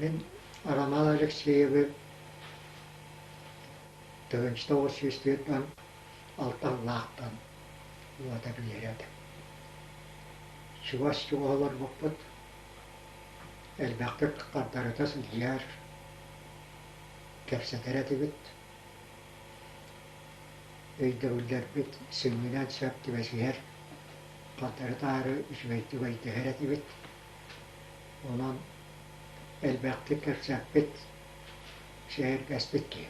Мин Роман Алексеевы 1944 сыллаахтан уота билэр этим. Чугас-чугас олорбуппут, элбэхтик хардарыта сылдьар, кэпсэтэр этибит. Өйдөбүллэрбит сүнньүнэн сөп түбэсиһэр, хардары-таары үчүгэйдик өйдөһөр этибит. Онон элбэхтик кэпсэппит, сэһэргэспит киһи.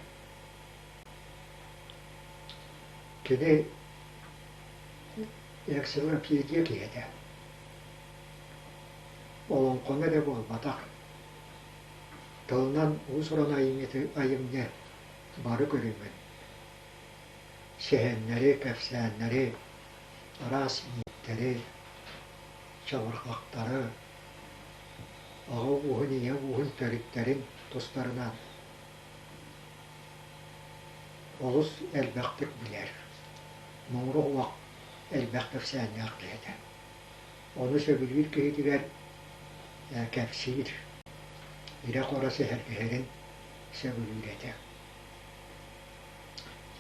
Кини энциклопедия киһи этэ. Олоҥхону эрэ буолбатах, тылынан уус-уран айымньы бары көрүҥүн, сэһэннэри, кэпсээннэри, араас ииттэри, чабырҕахтары, аҕа ууһун, ийэ ууһун төрүттэрин тустарынан олус элбэхтик билэр, муҥура суох элбэх кэпсээннээх киһи этэ. Ону сөбүлүүр киһитигэр кэпсиир, ирэ-хоро сэһэргэһэрин сөбүлүүр этэ.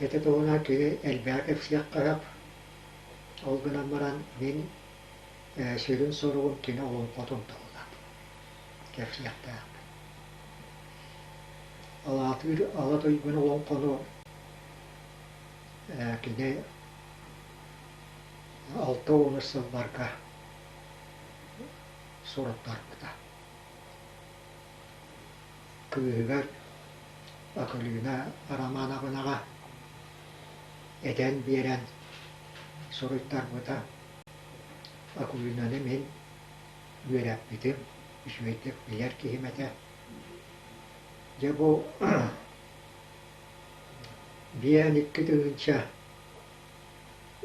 Ити туһунан кини элбэҕи кэпсиэххэ сөп. Ол гынан баран мин сүрүн соругум кини олоҥхотун туһунан кэпсиэхтээхпин. Алаатыыр Ала Туйгун олоҥхону кини 60 сылларга суруттарбыта. Кыыһыгар Акулина Романовнаҕа этэн биэрэн суруйтарбыта. Акулинаны мин үөрэппитим, үчүгэйдик билэр киһим этэ. Дьэ бу 52 000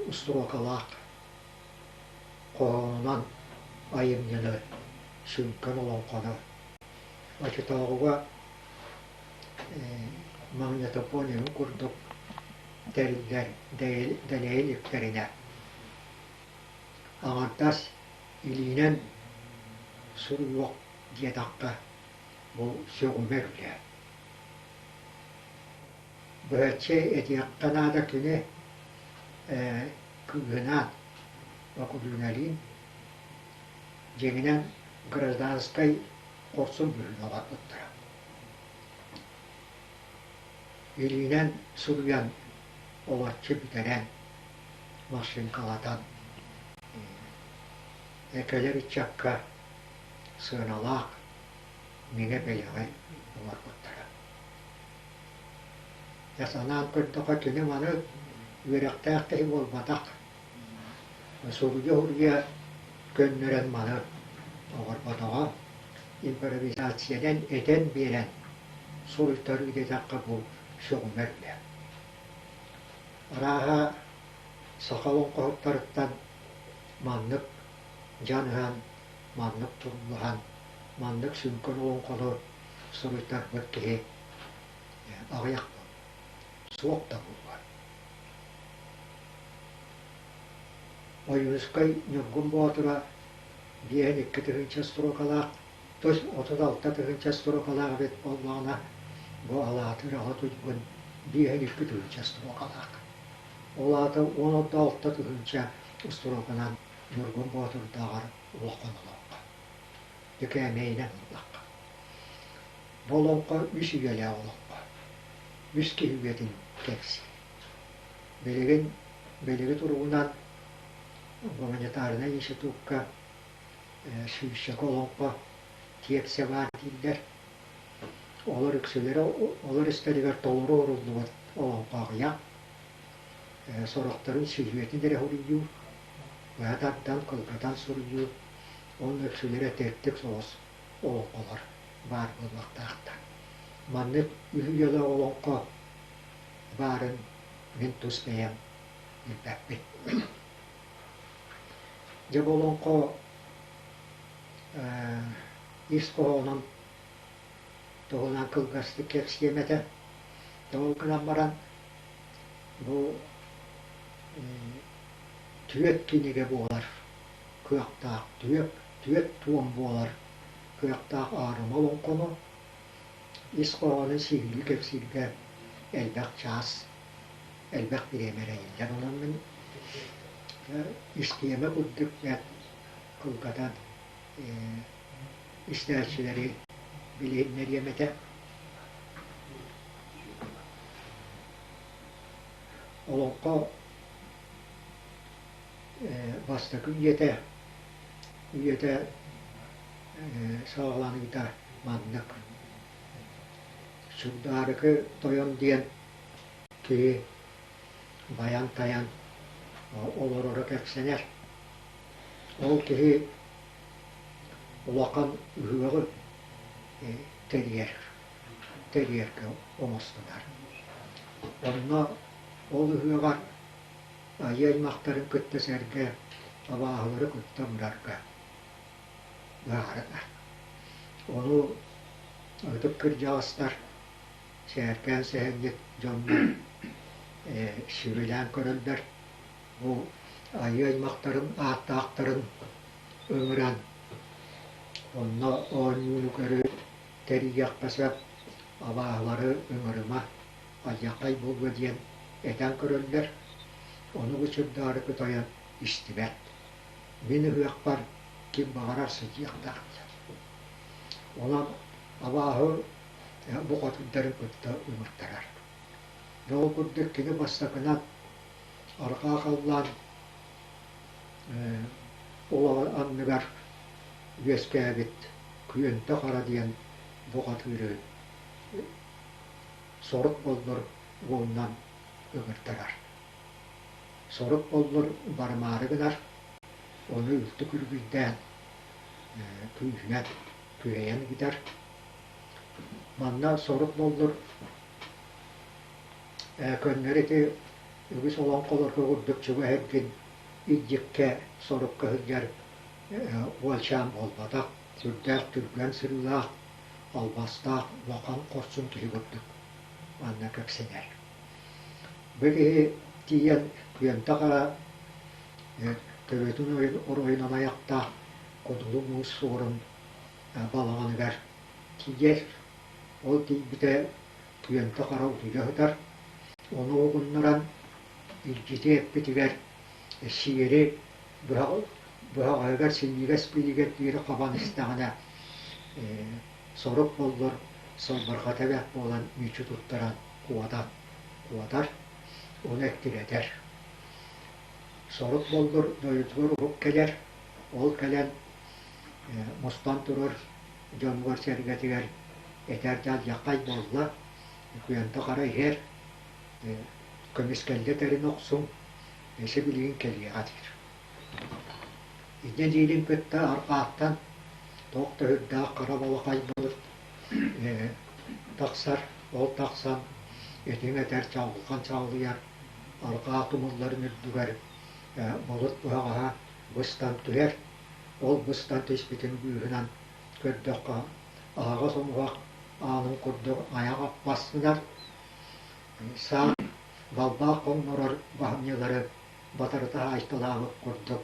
устуруокалаах хоһоонунан айымньыны, сүҥкэн олоҥхону оччотооҕуга магнитофон эҥин курдук тэриллэр дэлэйэ иликтэринэ аҥардас илиинэн суруйуох диэтэххэ бу сөҕүмэр үлэ. Быһаччы этиэххэ наада кини кыыһынаан Акулиналиин дьиҥинэн гражданскай хорсун быһыыны оҥорбуттара. Илиинэн суруйан олоччу бүтэрэн, машинкалатан кэлэр ыччакка сыаналаах миҥэ бэлэҕи оҥорбуттара. Дьэ санаан көрдөххө кини маны үөрэхтээх киһи буолбатах. Суруйа-суруйа көннөрөн маны оҥорботоҕо. Импровизациянан этэн биэрэн суруйтарыы диэтэххэ бу сөҕүмэр үлэ. Арааһа саха олоҥхоһуттарыттан маннык дьаныһан, маннык туруулаһан, маннык сүҥкэн олоҥхону суруйтарбыт киһи аҕыйах буолуо, суох да буолуо. Ойуунускай Ньургун Боотура 52 строкалаах, то есть 36 000 строкалаах эбит буоллаҕына, бу Алаатыр Аҕа Туйгун 52 000 строкалаах. Ол аата 16 000 строканан Ньургун Боотурдааҕар улахан олоҥхо. Дьэкээмэйинэн ыллахха. Бу олоҥхо үс үйэлээх олоҥхо. Үс киһи үйэтин кэпсиир. Билигин билиги туругунан гуманитарнай институкка сүүсчэкэ олоҥхо тиэксэ баар дииллэр. Олор үксүлэрэ олор истэригэр толору уруллубут олоҥхо аҕыйах. Сорохторун сүһүөтүн эрэ суруйуу, быһа тардан, кылгатан суруйуу, уонна үксүлэрэ тэттик соҕус олоҥхолор баар буолуохтаахтар. Маннык үс үйэлээх олоҥхо баарын мин тус бэйэм билбэппин. Дьэ бу олоҥхо ис хоһоонун туһунан кылгастык кэпсиэм этэ. Ол гынан баран бу түөрт кинигэ буолар кыахтаах түөрт, түөрт туом буолар кыахтаах аарыма олоҥхону. Ис хоһоонун сиһилии кэпсииргэ элбэх чаас, элбэх бириэмэ эрэйиллэр. Онон мин истиэмэ курдук бэрт кылгатан истээччилэри билиһиннэриэм этэ. Олоҥхо бастакы үйэтэ үйэтэ саҕаланыыта маннык. Сунтаарыкы тойон диэн киһи байан-тайан олороро кэпсэнэр. Ол киһи улахан ыһыаҕы тэрийэр, тэрийэргэ оҥостунар. Онно ол ыһыаҕар айыы аймахтарын кытта сэргэ абааһылары кытта бырарга быһаарынар. Ону ытык кырдьаҕастар сээркээн сэһэнньит дьоннор сүбэлээн көрөллөр. Бу айыы аймахтарын ааттаахтарын ыҥыран онно оонньууну көрү тэрийиэххэ сөп, абааһылары ыҥырыма, алдьархай буолуо диэн этэн көрөллөр. Ону бу кытайан истибэт. Мин ыһыахпар ким баҕарар сылдьыахтаах диэн. Онон абааһы бухатыырдарын кытта ыҥыртарар. Дьэ ол курдук кини бастакынан арҕаа халлаан улаҕа анныгар үөскээбит Күөнтэ Хара диэн бухатыыры сорук боллур уолунан ыҥыртарар. Сорук боллур барымаары гынар, ону үлтү күргүйдээн күүһүнэн күһэйэн ыытар. Манна сорук боллур көннөрү ити үгүс олоҥхолорго курдук чугас эргин илдьиккэ сорукка сылдьар уолчаан буолбатах, сүрдээх түргэн сырыылаах, албастаах, улахан хорсун киһи курдук манна кэпсэнэр. Бу киһи тиийэн Күөнтэ Хара төбөтүн оройунан айахтаах кудулу муус суорун балаҕаныгар тиийэр. Ол тиийбитэ Күөнтэ Хара утуйа сытар. Ону уһугуннаран илдьити эппитигэр сиэри быһаҕаһыгар синньигэс биилигэр диэри хабан истэҕинэ сорук боллор сылбырҕата бэрт буолан мүччү туттаран куотан куотар, ону эккирэтэр. Сорук боллор дойдутугар уһук кэлэр, ол кэлэн мустан турар дьонугар-сэргэтигэр этэр дьалльаххай буолла, Күөнтэ Хара иһэр, көмүскэлгэ тэрин охсуҥ, сибилигин кэлиэҕэ диир. Инньэ диирин кытта арҕааттан туох да үрдээх хара балахай былыт тахсар, ол тахсан этиҥ этэр чаҕылхан чаҕылыйар, арҕаа тумулларын үрдүгэр былыт быһаҕаһа быстан түһэр, ол быстан түспүтүн быыһынан көрдөххө аһаҕас омуһах аанын курдук айах аппас гынар, саа балбаах хоҥнорор баһымньылары батарыта хаайталаабыт курдук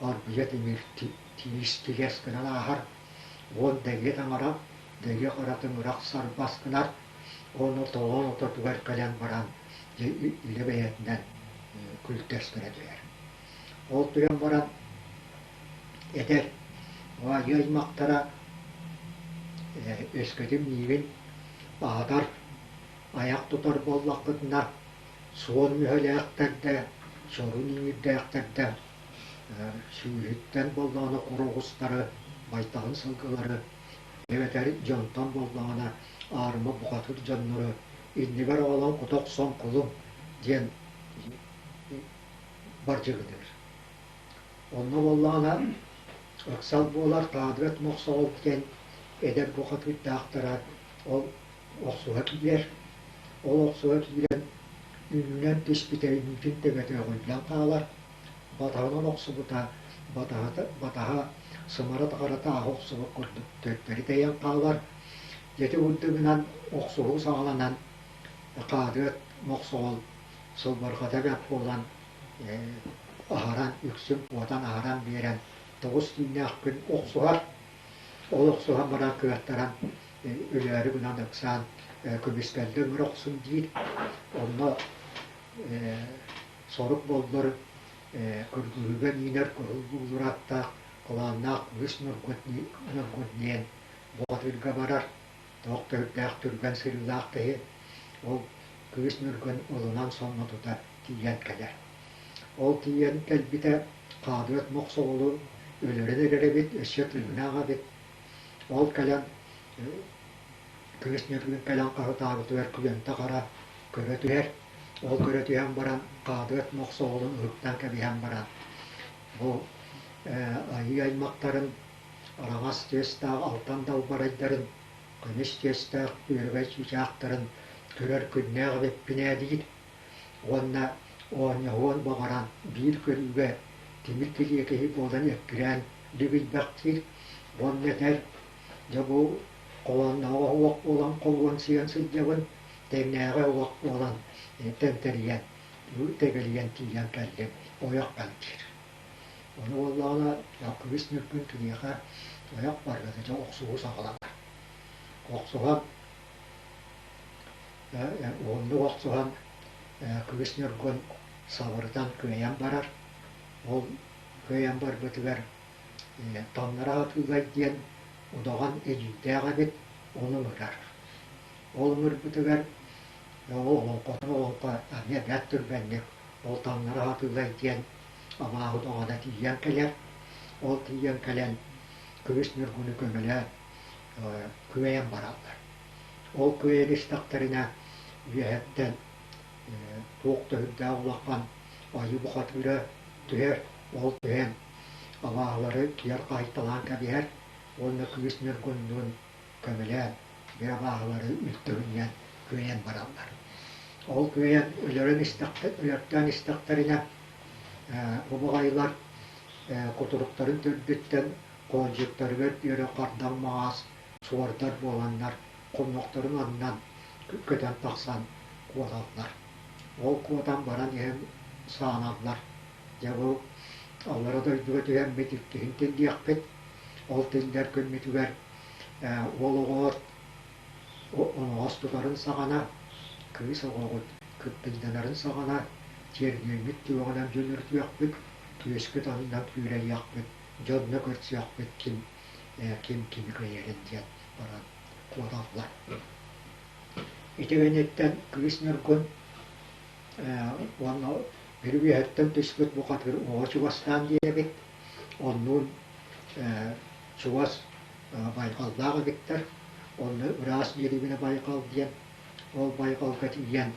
оргуйа тимир тиис тигэс гынан ааһар, уон дэгиэ таҥара, дэгиэ хара тыҥырах сарбас гынар, уонна толоон ортотугар кэлэн баран дьэ илэ бэйэтинэн күлтэс гына түһэр. Ол түһэн баран этэр, айыы аймахтара өскөтүн миигин аһатар, айах тутар буоллаххытына суон мүһэлээхтэр да, сорун иҥиирдээхтэр да, сүүһүттэн буоллаҕына кур оҕустары, байтаһын сылгылары, эбэтэр дьонтон буоллаҕына аарыма бухатыыр дьоннору иннибэр оҕолон кута охсон кулуҥ диэн бардьыгыныыр. Онно буоллаҕына ыксал буолар Таадыат Мохсоҕол диэн эдэр бухатыырдаахтара ол охсуһа киирэр. Ол охсуһа киирэн үүнэн түспүтэ үүтүн төбөтө өҕүллэн хаалар. Батаһынан охсубута батаһа, батаһа сымара таҕарата ааһа охсубут курдук төттөрү тэйэн хаалар. Ити курдугунан охсуһуу саҕаланан Хаадыат Мохсоҕол сылбырҕата бэрт буолан аһаран үксүн куотан аһаран биэрэн тоҕус түүннээх күн охсуһар. Ол охсуһан баран кыаттаран өлөөрү гынан ыксаан көмүскэллэ ыҥыра охсун диир. Онно сорук боллор кыргыһыыга миинэр кыһыл буулурааттаах кылааннаах Кыыс Ньургун диэн бухатыырга барар. Туох да үрдээх түргэн сырыылаах киһи ол Кыыс Ньургун ылынан сонно тута тиийэн кэлэр. Ол тиийэн кэлбитэ Хаадыат Мохсоҕолу өлөрөн эрэр эбит, өссө тыыннаах эбит. Ол кэлэн Кыыс Ньургун кэлэн хаһытаабытыгар Күөнтэ Хара көрө түһэр. Ол көрө түһэн баран Хаадыат Мохсоҕолун ыһыктан кэбиһэн баран бу айыы аймахтарын араҥас түөстээх алтан далбарайдарын, көмүс түөстээх үөрүгэй чыычаахтарын көрөр күннээх эбиппин ээ диир уонна оонньоһуон баҕаран биир көрүүгэ тимир килиэкиһи буолан эккирээн лүгүйбэхтиир уонна этэр дьэ бу холооннооҕо уох буолан холуон сиэн сылдьабын тэҥнээҕэ уох буолан тэмтэрийэн тэгэлийэн тиийэн кэллим ойох диир. Ону буоллаҕына кыыс Ньургун киниэхэ ойох барбыта дьэ охсуһуу саҕаланар. Охсуһан уһуннук охсуһан кыыс Ньургун сабырытан кыайан барар. Ол кыайан барбытыгар таҥнара сатыылай диэн удаҕан эдьиийдээх эбит, ону ыҥырар. Ол ыҥырбытыгар ол олоҥхотун олоҥхо эмиэ бэрт түргэнник ол таҥнара сатыылай диэн абааһы удаҕана тиийэн кэлэр. Ол тиийэн кэлэн кыыс Ньургуну көмөлөөн күөйэн бараллар. Ол күөйэн истэхтэринэ үөһэттэн туох да үрдээх улахан айыы бухатыыра түһэр, ол түһэн абааһылары киэр хаайталаан кэбиһэр уонна кыыс Ньургуннуун көмөлөөн били абааһылары үлтүрүнньэн күөйэн бараллар. Ол күөйэн өлөрөн өлөртөөн истэхтэринэ убаҕайылар кутуруктарын төрдүттэн хоолдьуктарыгар диэри хардаҥ маҕаас суордар буоланнар хоннохторун аннынан көтөн тахсан куоталлар. Ол куотан баран иһэн сааналлар. Дьэ бу аллара дойдуга түһэммит иккиһин тиллиэхпит. Ол тиллэр күммүтүгэр уол оҕолор оноҕос тутарын саҕана, кыыс оҕоҕут кыптыйданарын саҕана тиэргиэммит түгэҕинэн дьөлүрүтүөхпүт, түөскүт аннынан күүрэйиэхпит, дьонно көрсүөхпүт ким ким кими кыайарын диэн баран куоталлар. Ити кэнниттэн кыыс Ньургун уонна били үөһэттэн түспүт бухатыыр оҕо чугастаан диэбит, оннуун чугас байҕаллаах эбиттэр. Онно ыраас биэриибинэ байҕал диэн, ол байҕалга тиийэн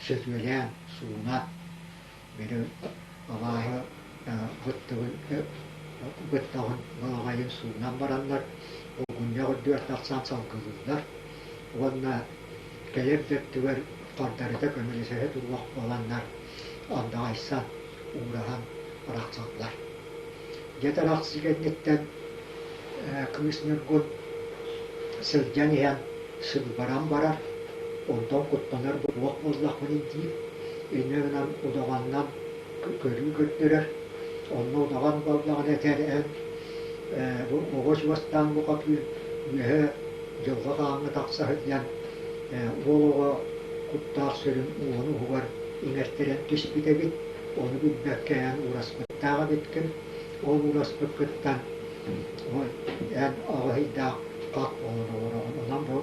сөтүөлээн, суунан, били абааһы быттаҕын балаҕайын суунан бараннар, булгунньах үрдүгэр тахсан салгылыыллар уонна кэлэр да өттүгэр хардарыта көмөлөсөһө туруох буоланнар андаҕайсан, уураһан арахсаллар. Дьэ тарахсыы кэнниттэн кыыс Ньургун сылдьан иһэн сылбаран барар, онтон куттанар буолуох буоллахпыный диир, инньэ гынан удаҕанынан көрүү көрдөрөр, онно удаҕан буоллаҕына этэр эн бу оҕо чугастаан бухатыыр үөһэ дьылҕа хааҥҥа тахса сылдьан уол оҕо куттаах сүрүн уоһун уһугар иҥэртэрэн түспүт эбит, ону билбэккэ эн уураспыттаах эбиккин, ол уураспыккыттан эн аҕыһыйдаах хат буолан олороҕун, онон бу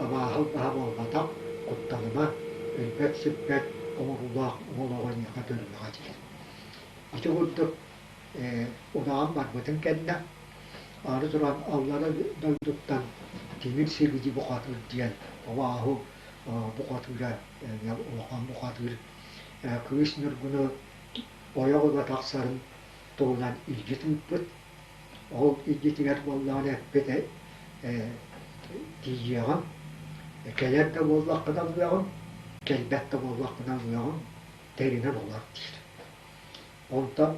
абааһы баһа буолбатах, куттаныма, өлбөт-сүппэт оҥоруулаах уол оҕо эйиэхэ төрүөҕэ диэн. Ити курдук удаҕан барбытын кэннэ, аны туран аллара дойдуттан тимир силиги бухатыыр диэн абааһы бухатыыра улахан бухатыыр кыыс Ньургуну ойох ыла тахсарын туһунан илдьит ыыппыт. Ол илдьитигэр буоллаҕына эппит тиийиэҕим, кэлэр да буоллаххына ылыаҕым, кэлбэт да буоллаххына ылыаҕым, тэринэн олор диир. Онтон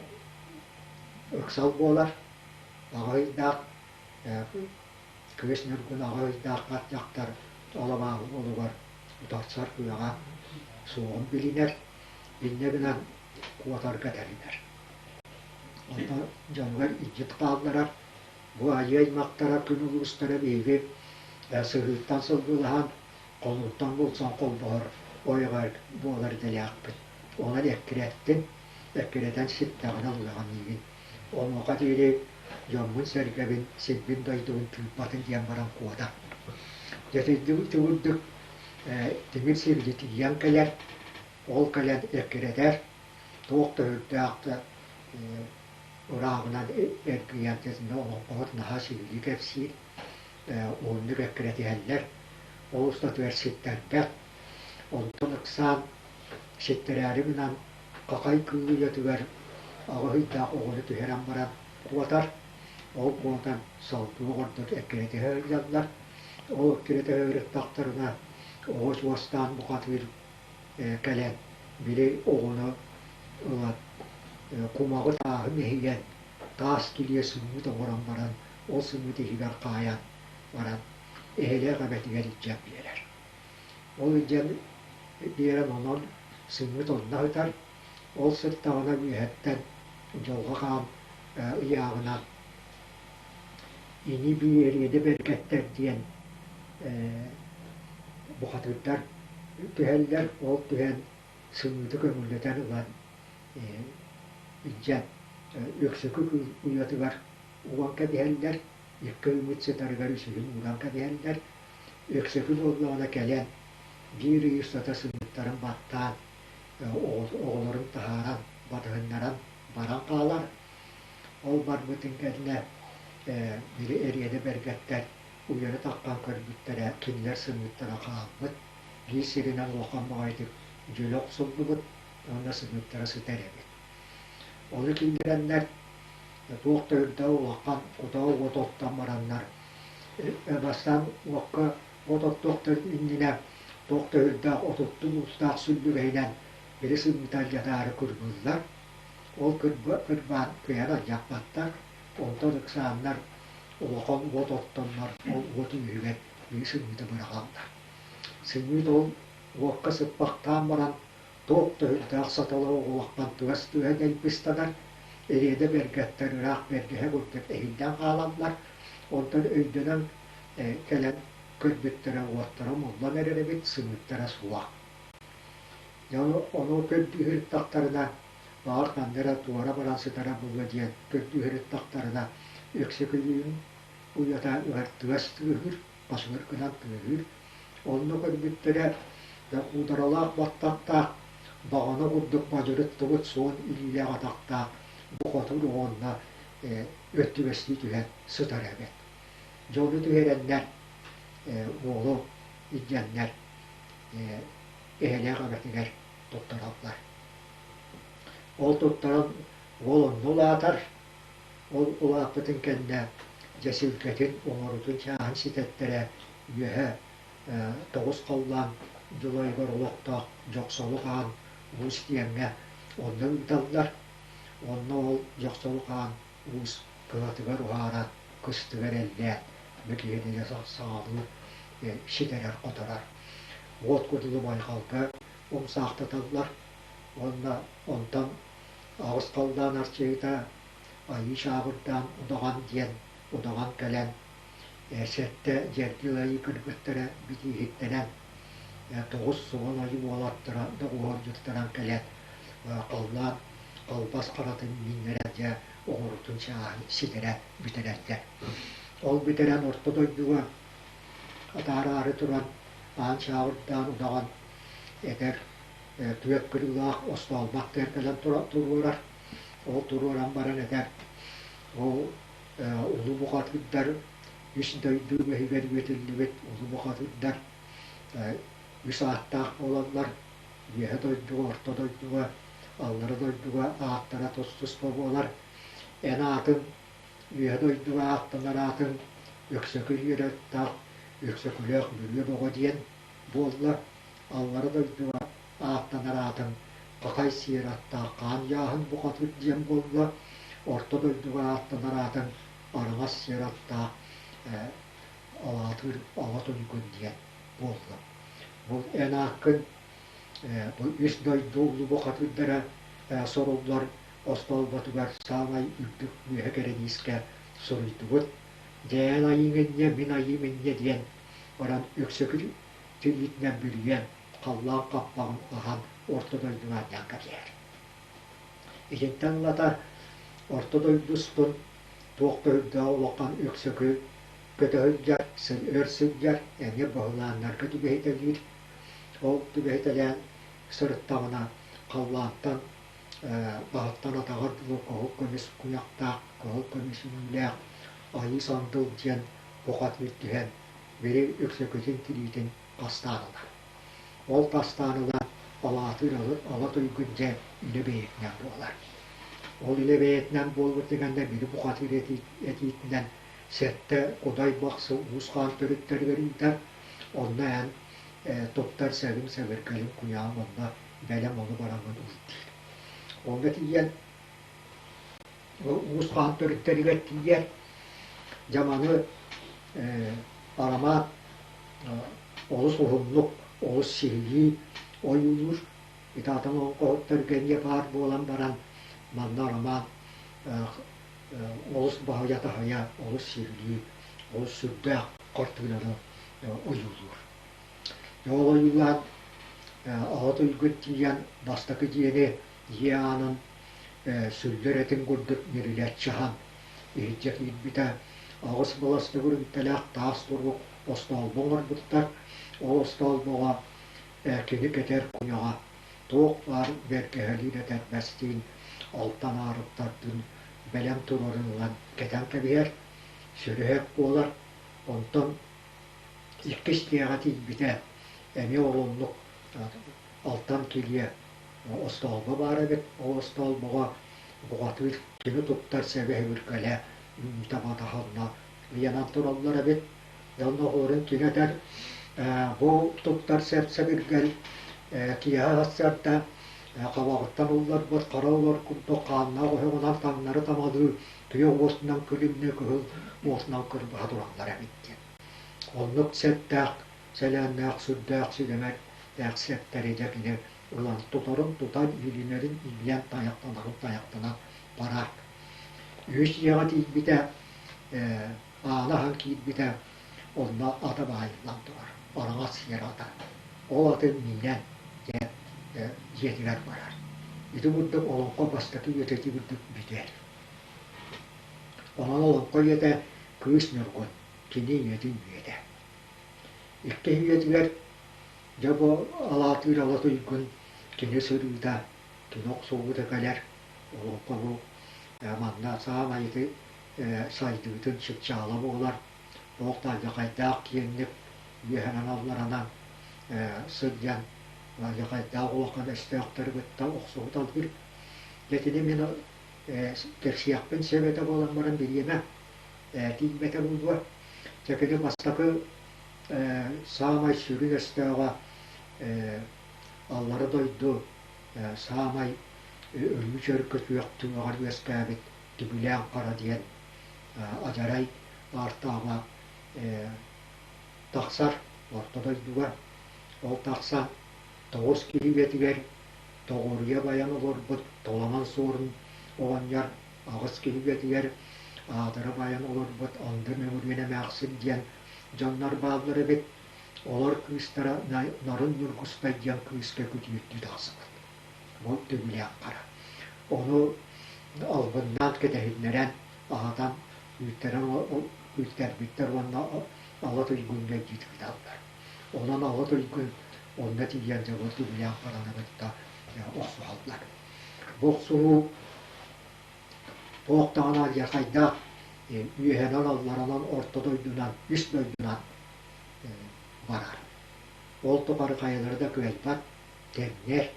ыксал буолар, аҕа ыйдаах кыыс Ньургун аҕа ыйдаах хат дьахтар алабааһы уолугар утарсар кыаҕа суоҕун билинэр, инньэ гынан куотарга тэринэр. Онно дьонугар илдьит хаалларар, бу айыы аймахтара күн улуустара биһиги. Сыһыыттан сылгылаһан, холуттан булсан холбоһор ойоҕор буолар идэлээхпит. Онон эккирэттим, эккирэтэн ситтэҕинэ ылыаҕым диибин. Онуоха диэри дьоммун-сэргэбин, сирбин-дойдубун тыыппатын диэн баран куотар. Дьэ ити курдук тимир сиргэ тиийэн кэлэр, ол кэлэн эккирэтэр, туох да үрдээх да ырааҕынан эргийэн олоҥхоһут наһаа сиһилии кэпсиир, уһуннук эккирэтиһэллэр, ол устатыгар ситтэрбэт. Онтон ыксаан ситтэрээри гынан хахай кыыл уйатыгар аҕыс ыйдаах оҕону түһэрэн баран куотар. Ол куотан салгыы оҕордор эккирэтиһэ сылдьаллар. Ол эккирэтиһэ ырыттахтарына оҕо суостаан бухатыыр кэлэн били оҕону ылан кумаҕы тааһы мэһийэн таас килиэ сымыыт оҥорон баран ол сымыыт иһигэр хаайан баран эһэлээх эбэтигэр илдьэн биэрэр. Ол илдьэн биэрэн онон сымыыт онно сытар. Ол сыттаҕына үөһэттэн дьолго хаан ыйааҕынан ини-бии эриэдэ бэргэттэр диэн бухатыырдар түһэллэр. Ол түһэн сымыыты көҥүллэтэн ылан илдьэн Өксөкү кыыл уйатыгар уган кэбиһэллэр, икки ыйбыт сытарыгар үсүһүн ууран кэбиһэллэр. Өксөкү буоллаҕына кэлэн биир ый устата сымыыттарын баттаан, оҕолорун таһааран, батыһыннаран баран хаалар. Ол барбытын кэннэ били эриэнэ бэргэттэр уйаны таххан көрбүттэрэ, кинилэр сымыыттара хаалбыт, биир сиринэн улахан баҕайытык дьөлө охсуллубут уонна сымыыттара сытар эбит. Ону киллэрэннэр туох да үрдэ улахан кутаа уот оттон бараннар бастаан уокка уот оттуохтарын иннинэ туох да үрдээх отуттун уустаах сүллүгэһинэн били сымыыта алдьатаары кырбыыллар. Ол кырбаан кыайан алдьаппаттар. Онтон ыксааннар улахан уот оттоннор ол уот үөһүгэр били сымыыты быраҕаллар. Сымыыт ол уокка сыппахтаан баран туох да үрдээх сатала оҕолохтон тыас тыаһа дэлбистанар, эриэдэ бэргэттэр ыраах бэргэһэ курдук эһиллэн хаалаллар, онтон өйдөнөн кэлэн көрбүттэрэ уоттара умуллан эрэр эбит, сымыыттара суох. Дьэ ону көрдүү сырыттахтарына, баҕар ханна эрэ туора баран сытара буолуо диэн көрдүү сырыттахтарына, Өксөкүлүүн уйата ыар тыас тыаһыыр, басылар гынан тыаһыыр. Онно көрбүттэрэ куударалаах баттахтаах, баҕана курдук мадьырыттыбыт суон илиилээх атахтаах бу хотун уонна өттүгэстии түһэн сытар эбит. Дьону түһэрэннэр уолу илдьэннэр эһэлээх эбэтигэр туттараллар. Ол туттаран уол онно улаатар, Ол улааппытын кэннэ дьэ сүлгэтин оҥорутун чааһын ситэттэрэ үөһэ тоҕус халлаан дьулайыгар олохтоох Дьохсолу хаан уус диэҥҥэ онно ыыталлар. Онно ол Дьохсолу хаан уус кыһатыгар уһааран кыстыгар эллээн бэкиһинигэ саҥалыы ситэрэр-хоторор. Уот кудулу байҕалга умсаахтаталлар уонна онтон Аҕыс халлаан арчыһыта Айыы Чааҕырдаан удаҕан диэн удаҕан кэлэн сэттэ дьэргил айыы кыргыттара битииһиттэнэн тоҕус суон айыы уолаттара доҕуһуолдьуттанан кэлэн халлаан халбас харатын мииннэрэн дьэ оҕурутун чааһын ситэрэ бүтэрэллэр. Ол бүтэрэн орто дойдуга атаараары туран аан чааҕырдаан удаҕан этэр түөрт кырыылаах остоолбох кэлэн туруорар. Ол туруоран баран этэр, ол улуу бухатыырдар үс дойду үгэһигэр үөтүллүбүт улуу бухатыырдар үс ааттаах буолаллар. Үөһэ дойдуга, орто дойдуга, аллара дойдуга ааттара тус-туспа буолар. Эн аатыҥ үөһэ дойдуга ааттанар аатыҥ Өксөкү үөрэхтээх Өксөкүлээх Бүрүө Бөҕө диэн буолла. Аллара дойдуга ааттанар аатыҥ Хахай сиэр аттаах Хаан Дьааһын бухатыыр диэн буолла, Орто дойдуга ааттанар аатыҥ Араҥас сиэр аттаах Алаатыыр Ала Туйгун диэн буолла. Бу эн ааккын бу үс дойду улуу бухатыырдара суруллар остоолботугар саамай үрдүк үөһэ кэрэниискэ суруйдубут. Дьэ эн айыыҥ инньэ, мин айыым инньэ диэн. Баран өксөкү тириитинэн бүрүйэн, халлаан хаппаҕын аһан орто дойдуга анньан кэбиһэр. Итинтэн ылата орто дойду устун туох да үрдээх улахан өксөкү көтө сылдьар, өр сылдьар, эмиэ баһылааннарга түбэһитэлиир. Ол түбэһитэлээн сырыттаҕына халлаантан баһыттан атаҕар дылы кыһыл көмүс куйахтаах, кыһыл көмүс үҥүүлээх Айыы Сандал диэн бухатыыр түһэн били өксөкүтүн тириитин хастаан ылар. Ол хастаан ылан алаатыыр ала туйгун дьэ илэ бэйэтинэн буолар. Ол илэ бэйэтинэн буолбут кэннэ били бухатыыр этиитинэн сэттэ Кудай Бахсы Уус Хаан төрүттэригэр ыытар. Онно эн туттар сэбиҥ-сэбиргэлиҥ куйааҥ онно бэлэм ону бараҥҥын ыл диир. Онно тиийэн Уус Хаан төрүттэригэр тиийэр дьаманы арамаат олус уһуннук, олус сиһилии ойуулуур. Итаатан олоҥхоһуттарга эмиэ баар буолан баран манна арамаан олус баһыйа-таһыйа, олус сиһилии, олус сүрдээх хартыынаны ойуулуур. Ол ойуулаан аҕа туйгун тиийэн бастакы дьиэни дьиэ аанын сүллэр этин курдук ньирилэччи аһан иһирдьэ киирбитэ. Аҕыс былас төгүрүмтэлээх таас турук остоолбо оҥорбуттар. Ол остоолбоҕо кини кэтэр куйаҕа туох баар бэргэһэлиин этэрбэстиин алтан аарыктардыын бэлэм турарын ылан кэтэн кэбиһэр, сүрүһэк буолар. Онтон иккис дьиэҕэ тиийбитэ эмиэ ол оннук алтан килиэ остоолбо баар эбит. Ол остоолбоҕо бухатыыр кими туттар сэбэ-сэбиргэлэ үүтэ-батаһа онно ыйанан тураллар эбит. Дьэ онно оһуорун кини этэр бу туттар сэп-сэбиргэл киэһэ сарсыарда хабаҕыттан улларбыт хара олор курдук хааннаах оһоҕунан таҥнары тамалыы күөх уотунан күлүмнүү кыһыл уотунан кырбаһа тураллар эбит диэн. Оннук сэттээх, сэлээннээх, сүрдээх сидэмэрдээх сэттэри дьэ кини ылан тутарын тутан, иилинэрин иилэн, тайахтанарын тайахтанан барар. Үһүс дьиэҕэ тиийбитэ, аана аһан киирбитэ, онно ата баайыллан турар, араҥас сиэр ата. Ол атын миинэн дьэ дьиэтигэр барар. Ити курдук олоҥхо бастакы үйэтэ ити курдук бүтэр. Онон олоҥхо үйэтэ Кыыс Ньургун, кини ийэтин үйэтэ. Иккис үйэтигэр дьэ бу алаатыыр ала туйгун кини сырыыта, кини охсуһуута кэлэр. Олоҥхо бу манна саамай ити сайдыытын чыпчаала буолар. Туох да алдьархайдаах киэҥник үөһэнэн алларанан сылдьан алдьархайдаах улахан өстөөхтөрү кытта охсуһуталыыр. Дьэ итини мин кэпсиэхпин сөп этэ буолан баран бириэмэ тиийбэтэ буолуо. Дьэ кини бастакы саамай сүрүн өстөөҕө аллара дойду саамай өлүү чөркөтүөх түгэҕэр үөскээбит Түбүлээн Хара диэн адьарай аартааҕа тахсар орто дойдуга. Ол тахсан тоҕус киһи үйэтигэр тоҕуоруйа байан олорбут Толомон Суорун оҕонньор аҕыс киһи үйэтигэр аатыра байан олорбут Анды Мөҥүрүөн эмээхсин диэн дьоннор бааллар эбит. Олор кыыстара Нарын Ньургустай диэн кыыска күтүөттүү тахсыбыт. Бу Түбүлээх Хара. Ону албыннаан кэтэһиннэрэн, аһатан, үүттэрэн үүттэрбиттэр уонна Ала Туйгуҥҥа илдьит ыыталлар. Онон Ала Туйгун онно тиийэн дьэ бу Түбүлээх Хараны кытта охсуһаллар. Бу охсуһуу туох даҕаны алдьархайдаах үөһэнэн алларанан орто дойдунан үс дойдунан барар. Ол тухары хайалара да кыайбат, тэҥнэр.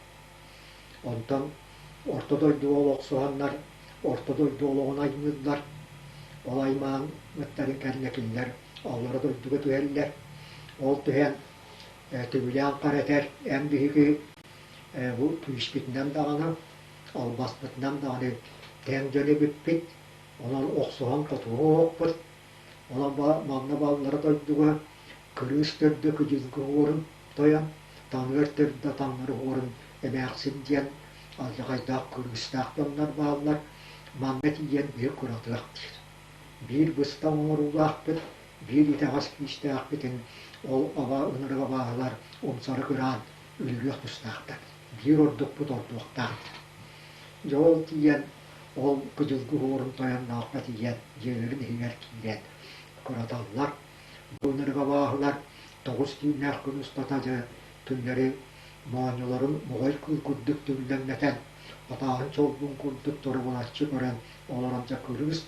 Онтон орто дойдуга олохсуһаннар орто дойду олоҕун аймыыллар. Ол аймааммыттарын кэннэ кинилэр аллара дойдуга түһэллэр. Ол түһэн Түбүлээн Хара этэр, эн биһиги бу күүспүтүнэн даҕаны, албаспытынан даҕаны тэҥ дьон эбиппит, онон охсуһан хотуһуохпут, онон манна баллара дойдуга кырыыс төрдө күдьүлгү уорун тойон, таҥыар төрдө таҥнары уорун эмээхсин диэн алдьархайдаах кырыыстаах дьоннор бааллар, манна тиийэн биир куратыах диир. Биир быстах оҥоруулаахпыт, биир итэҕэс күүстээхпитин Ол ынырык абааһылар умсары кыраан өлөрүөх тустаахтар. Биир ордукпут ордуохтаах. Дьэ ол тиийэн, ол кыдьылгы уһуурун тойоннооххо тиийэн, дьиэлэрин иһигэр киирэн кыраталлар. Бу ынырык абааһылар 9 түүннээх күн устата дьэ түҥнэри моонньуларын моҕой кыыл курдук түллэҥнэтэн, атааһын чолбун курдук торубулаччы көрөн олорон дьэ кырыыс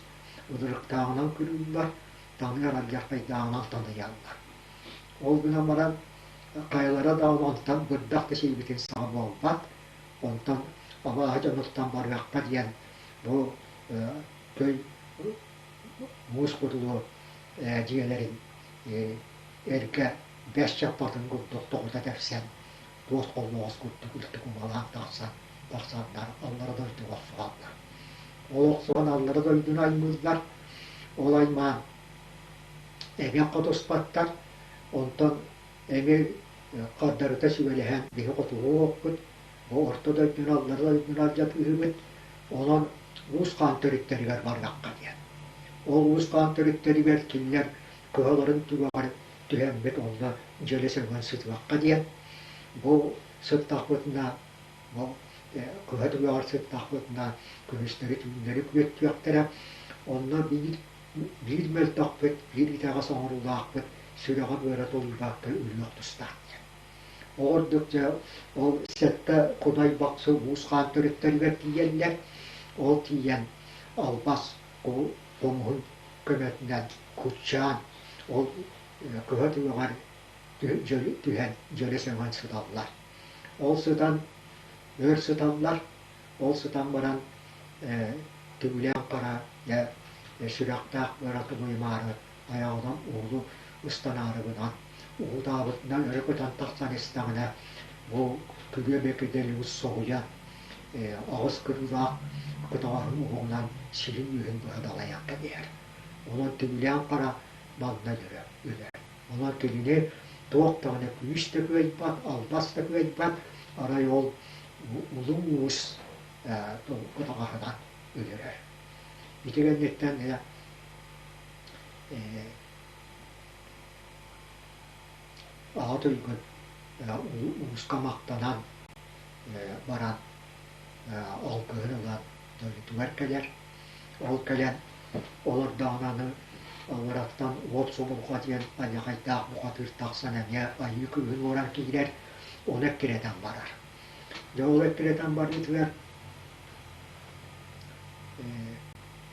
ынырыктааҕынан кырыыллар, таныар алдьархайдааҕынан таныйаллар. Ол гынан баран хайалара да онтон бырдах да сиэбитин саҕа буолбат, онтон абааһы дьонуттан барыахха диэн бу көй муус кутулу дьиэлэрин эргэ бэс чаппатын курдук тоҕута тэпсэн туос холлоҕос курдук үрдүк умалаан тахсан тахсаннар аллара дойдуга охсуһаллар. Ол охсуһан аллара дойдуну аймыыллар. Ол аймаан эмиэ хотуспаттар. Онтон эмиэ хардарыта сүбэлэһэн биһи хотуһуохпут, бу орто дойдуну аллара дойдуну алдьатыыһыбыт, онон Уус Хаан төрүттэригэр барыахха диэн. Ол Уус Хаан төрүттэригэр кинилэр кыһаларын түгэҕэр түһэммит онно дьөлө сөҥөн сытыахха диэн. Бу сыттахпытына, бу кыһа түгэҕэр сыттахпытына күнүстэри-түүннэри күөттүөхтэрэ. Онно биир биир мөлтөхпүт, биир итэҕэс оҥоруулаахпыт сүрэҕэ-быара тулуйбакка өлүөх тустаах диэн. Ол ордук дьэ ол сэттэ Кудай Бахсы Уус Хаан төрүттэригэр тиийэллэр. Ол тиийэн албас хомуһун көмөтүнэн куччаан ол кыһа түгэҕэр түһэн дьөлө сөҥөн сыталлар. Ол сытан өр сыталлар. Ол сытан баран түгүлээн хара сүрэхтээх ыара тулуйумаары айаҕынан уһулу ыстанаары гынан уһутаабытынан өрө көтөн тахсан истэҕинэ бу күрүө бэкиделиус соһуйан аҕыс кырыылаах кытаҕаһын уһугунан силин үөһүн быһа далайан кэбиһэр. Онон түгүлээн хара манна өлөрө өлөр. Онон кинини туох даҕаны күүс да кыайбат, албас да кыайбат, арай ол улуу уус кытаҕаһынан өлөрөр. Ити кэнниттэн Аҕа туйгун ууска махтанан баран алгыһын ылан дойдутугар кэлэр. Ол кэлэн олордоҕуна аны аллараттан уот субурҕа диэн аньахайдаах бухатыыр тахсан эмиэ айыы кыыһын уоран киирэр, ону эккирэтэн барар. Дьэ ол эккирэтэн барыытыгар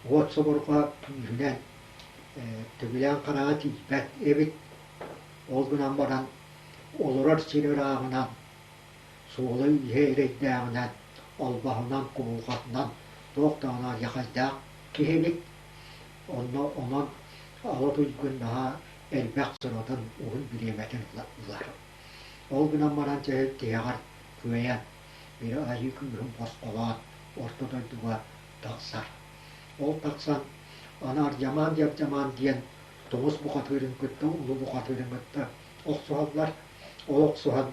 уот субурҕа күүһүнэн түгүлээн хараҕа тиийбэт эбит. Ол гынан баран олорор сир ырааҕынан, суола-ииһэ эрэйдээҕинэн, албаһынан, кубулҕатынан туох даҕаны алдьархайдаах киһи эбит. Онно онон Ала Туйгун наһаа элбэх сыратын, уһун бириэмэтин ылар. Ол гынан баран тиһэҕэр кыайан, били айыы күүһүн босхолоон орто дойдуга тахсар. Ол тахсан аны Ардьамаан-Дьардьамаан диэн тоҥус бухатыырын кытта, улуу бухатыырын кытта охсуһаллар. Ол охсуһан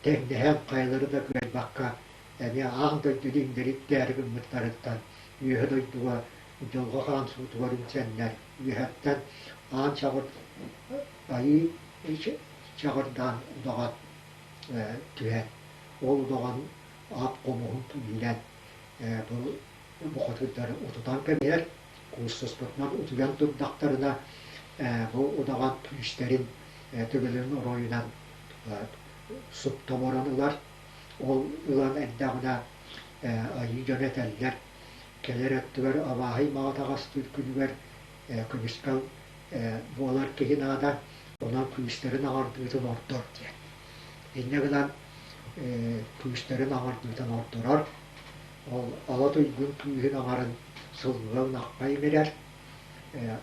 тэҥнэһэн хайалары да кыайбакка эмиэ аан дойдуну иҥнэриттээри гыммыттарыттан үөһэ дойдуга дьылҕа хаан суутугар үҥсэннэр үөһэттэн аан чаҕыр айыы чаҕырдаан удаҕан түһэн ол удаҕан ат хомуһун күүһүнэн бу бухатыырдары утутан кэбиһэр куустуспутунан утуйан турдахтарына бу удаҕан күүстэрин төбөлөрүн оройунан суптаморон ылар. Ол ылан эрдэҕинэ айыы дьоно этэллэр, кэлэр өттүгэр абааһы аймаҕа таҕастыыр күнүгэр көмүскэл буолар киһи наада, онон күүстэрин аҥардыытын ордор диэн. Инньэ гынан күүстэрин аҥардыытын ордорор, ол Ала Туйгун күүһүн аҥарын сылгыга ынахха иҥэрэр,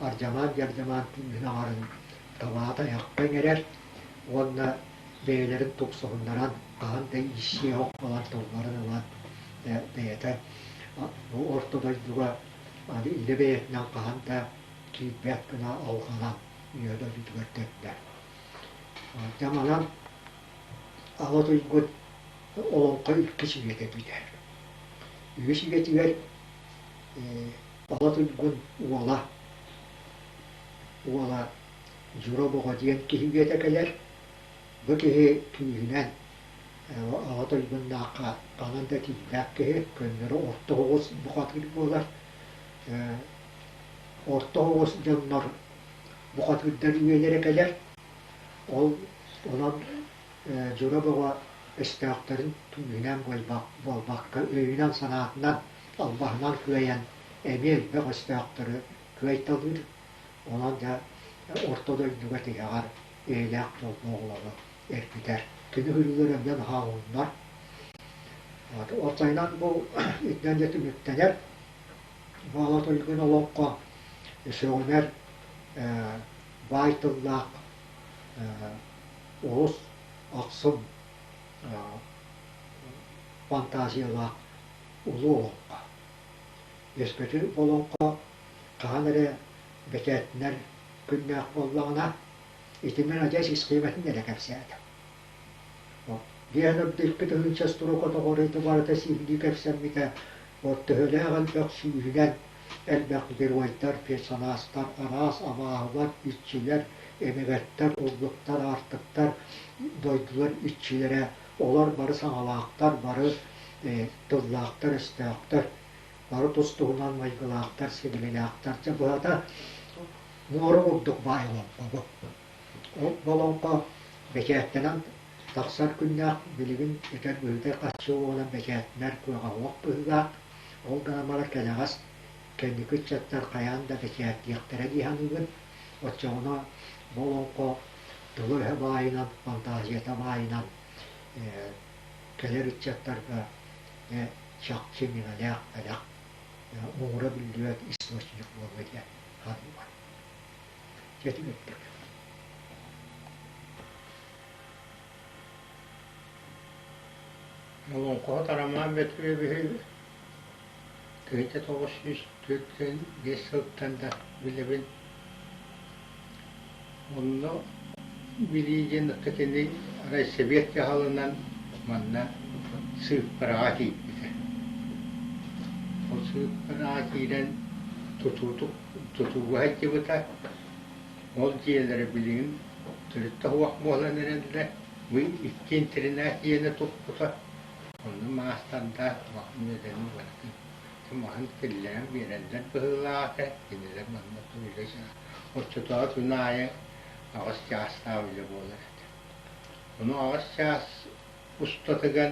Ардьамаан-Дьардьамаан күүһүн аҥарын табаата айахха иҥэрэр уонна бэйэлэрин тупсуһуннаран хаһан да ииссиэ оһох буолан тылларын ылан бэйэтэ бу орто дойдуга аны илэ бэйэтинэн хаһан да киирбэт гына алҕанан үйэ дойдутугар төннөр. Дьэ манан Аҕа Туйгун олоҥхо иккис үйэтэ бүтэр. Үһүс үйэтигэр Ала Туйгун уола уола Дьура Боҕо диэн киһи үйэтэ кэлэр. Бу киһи күүһүнэн Аҕа дойдуннаахха ханан да тиийбэт киһи, көннөрү орто оҕус бухатыыр буолар. Орто оҕус дьоннор бухатыырдар үйэлэрэ кэлэр. Ол онон Дьура Бөҕө өстөөхтөрүн күүһүнэн буолбакка, өйүнэн-санаатынан, албаһынан кыайан эмиэ элбэх өстөөхтөрү кыайталыыр. Онон дьэ орто дойдуга тиһэҕэр эйэлээх дьоллоох олоҕу эргитэр. Кини күлүгэр эмиэ наһаа уһуннар. Уопсайынан бу итинэн дьэ түмүктэнэр. Бу Туйгун олоҥхо сөҕүмэр баай тыллаах олус ахсым фантазиялаах улуу олоҥхо. Өскөтүн олоҥхо хаһан эрэ бэчээттэнэр күннээх буоллаҕына, итинэн адьас исхиэмэтин эрэ кэпсээтим. Диэн үрдүккэ тыһыынча строка тоҕоруйда барыта сиһилии кэпсэммитэ, от төһөлөөх элбэх сүүһүнэн элбэх геройдар, персонажтар, араас абааһылар, иччилэр, эмэгэттэр, уллуктар, аартыктар, дойдулар иччилэрэ, олор бары саҥалаахтар, бары тыллаахтар-өстөөхтөр, бары тус-туһунан майгылаахтар, сигилилээхтэр. Дьэ, быһата, муора курдук баай олоҥхо бу. Ол олоҥхо бэчээттэнэн тахсар күннээх билигин этэр быһыыта хаччы буолан бэчээттэнэр кыаҕа суох быһыылаах. Ол гынан баран кэнэҕэс кэнники ыччаттар хайаан да бэчээттиэхтэрэ дии саныыбын. Оччоҕуна бу олоҥхо тыла-өһө баайынан, фантазията баайынан кэлэр ыччаттарга чахчы миҥэлээх бэлэх, муҥура биллибэт источник буолуо диэн саныыбын. Дьэ түмүктүк. Олоҥхоһут Арамаан Бөтүрүөбүһү 1945 сылтан да билэбин. Онно билии диэн кини райсовет дьаһалынан манна сыыппараҕа киирбитэ. Ол сыыппараҕа киирэн тутуутук тутууга сылдьыбыта. Ол дьиэлэрэ билигин төрүт да суох буолан эрэллэр. Бу икки интэринээт дьиэни туппута. Онно маастардаах улахан үлэни барытын маһын киллэрэн биэрэллэр быһыылаах этэ. Кинилэр манна үлэ Оччотооҕу күн аайы аҕыс чаастаах үлэ буолар этэ. Ону аҕыс чаас устатыгар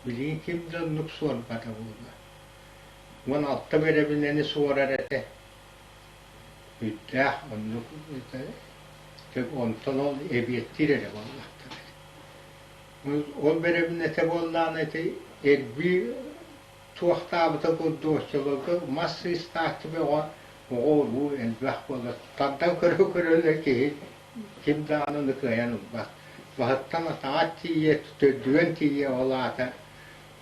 билигин ким да оннук суорбата буолуо. 16 бэрэбинэни суорар этэ. Үүттээх оннук онтон ол эбиэттиир эрэ буоллахтара. Ол бэрэбинэтэ буоллаҕына ити эрбии туохтаабыта курдук оччолорго мас сыыстааччы бөҕө оҕо-уруу элбэх буолар. Тардан көрө-көрө киһи ким даҕаны ону кыайан ылбат. Баһыттан атаҕар тиийэ, төрдүгэр тиийэ ол аата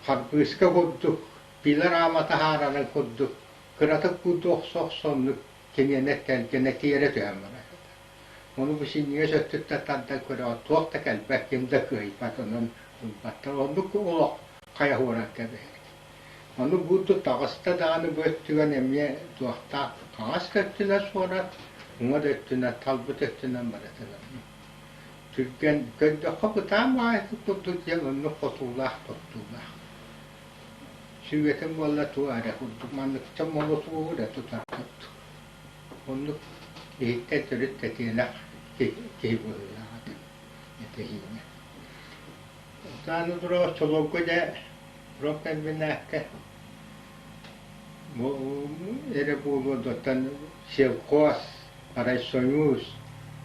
харбыыска курдук, пилорама таһаарарын курдук кыратык курдук охсо-охсо оннук киниэнэ тэлгэнэ тиэрэ түһэн барар. Ону бу синньигэс өттүттэн тардан көрөҕүт, туох да кэлбэт, ким да кыайбат, онон ылбаттар. Оннук олох хайа ууран кэбиһэр. Ону бууту таҕыста даҕаны бу өттүгэн эмиэ туохтаах хаҥас да өттүнэн суорат, уҥа да өттүнэн, талбыт өттүнэн барытынан. Түргэн, көрдөххө бытаан баҕайытык курдук диэн оннук хотуулаах-тоттуулаах. Сүгэтин буолла туох эрэ курдук манныкча молотуогу эрэ тутар курдук. Оннук иһиттэн төрүт тэтиэнэх киһи быһыылаах этэ этэһиинэ. Аны турар оччолорго дьэ профкомбинакка бу эрэ буолуо дуоттан сельхоз, райсоюз,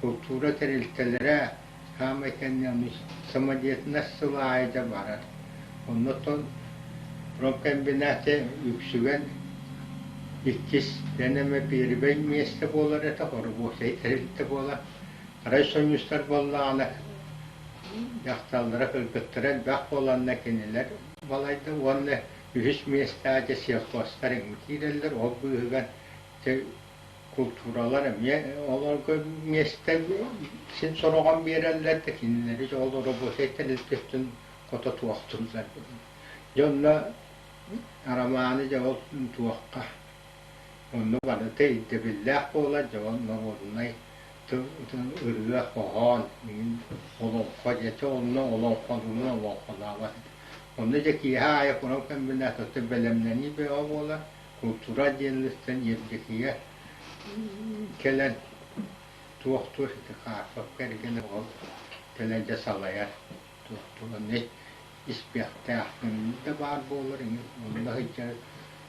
култуура тэрилтэлэрэ саамай кэннэ самодеятельность сыл аайы да барар. Оннуттан промкомбинация үксүгэн иккис эмэ пиэрибэй миэстэ буолар этэ, оробуочай тэрилтэ буолар. Райсоюзтар буоллаҕына дьахталлара, кыргыттара элбэх буоланна кинилэр балайда уонна үһүс миэстэҕэ дьэ сельхозтар эҥин киирэллэр, ол быыһыгар дьэ култууралар эмиэ олорго миэстэ син сороҕун биэрэллэр да кинилэри дьэ ол оробуочай тэрилтэттэн хото туохтууллар. Дьэ онно Арамааны дьэ ол туохха онно барыта ирдэбиллээх буолар дьэ ол норуодунай Ырыа, хоһоон, олоҥхо дьэ онно олоҥхолууну олоҥхолообот. Онно дьэ киэһэ аайы куран комбинатыттан бэлэмнэнии бөҕө буолар. Култуура диэниттэн Евдокия кэлэн туохтуур ити Карпов кэргэнэ ол кэлэн дьэ салайар туохтуур онно испиэхтээхпин да баар буолар иҥин онно сылдьар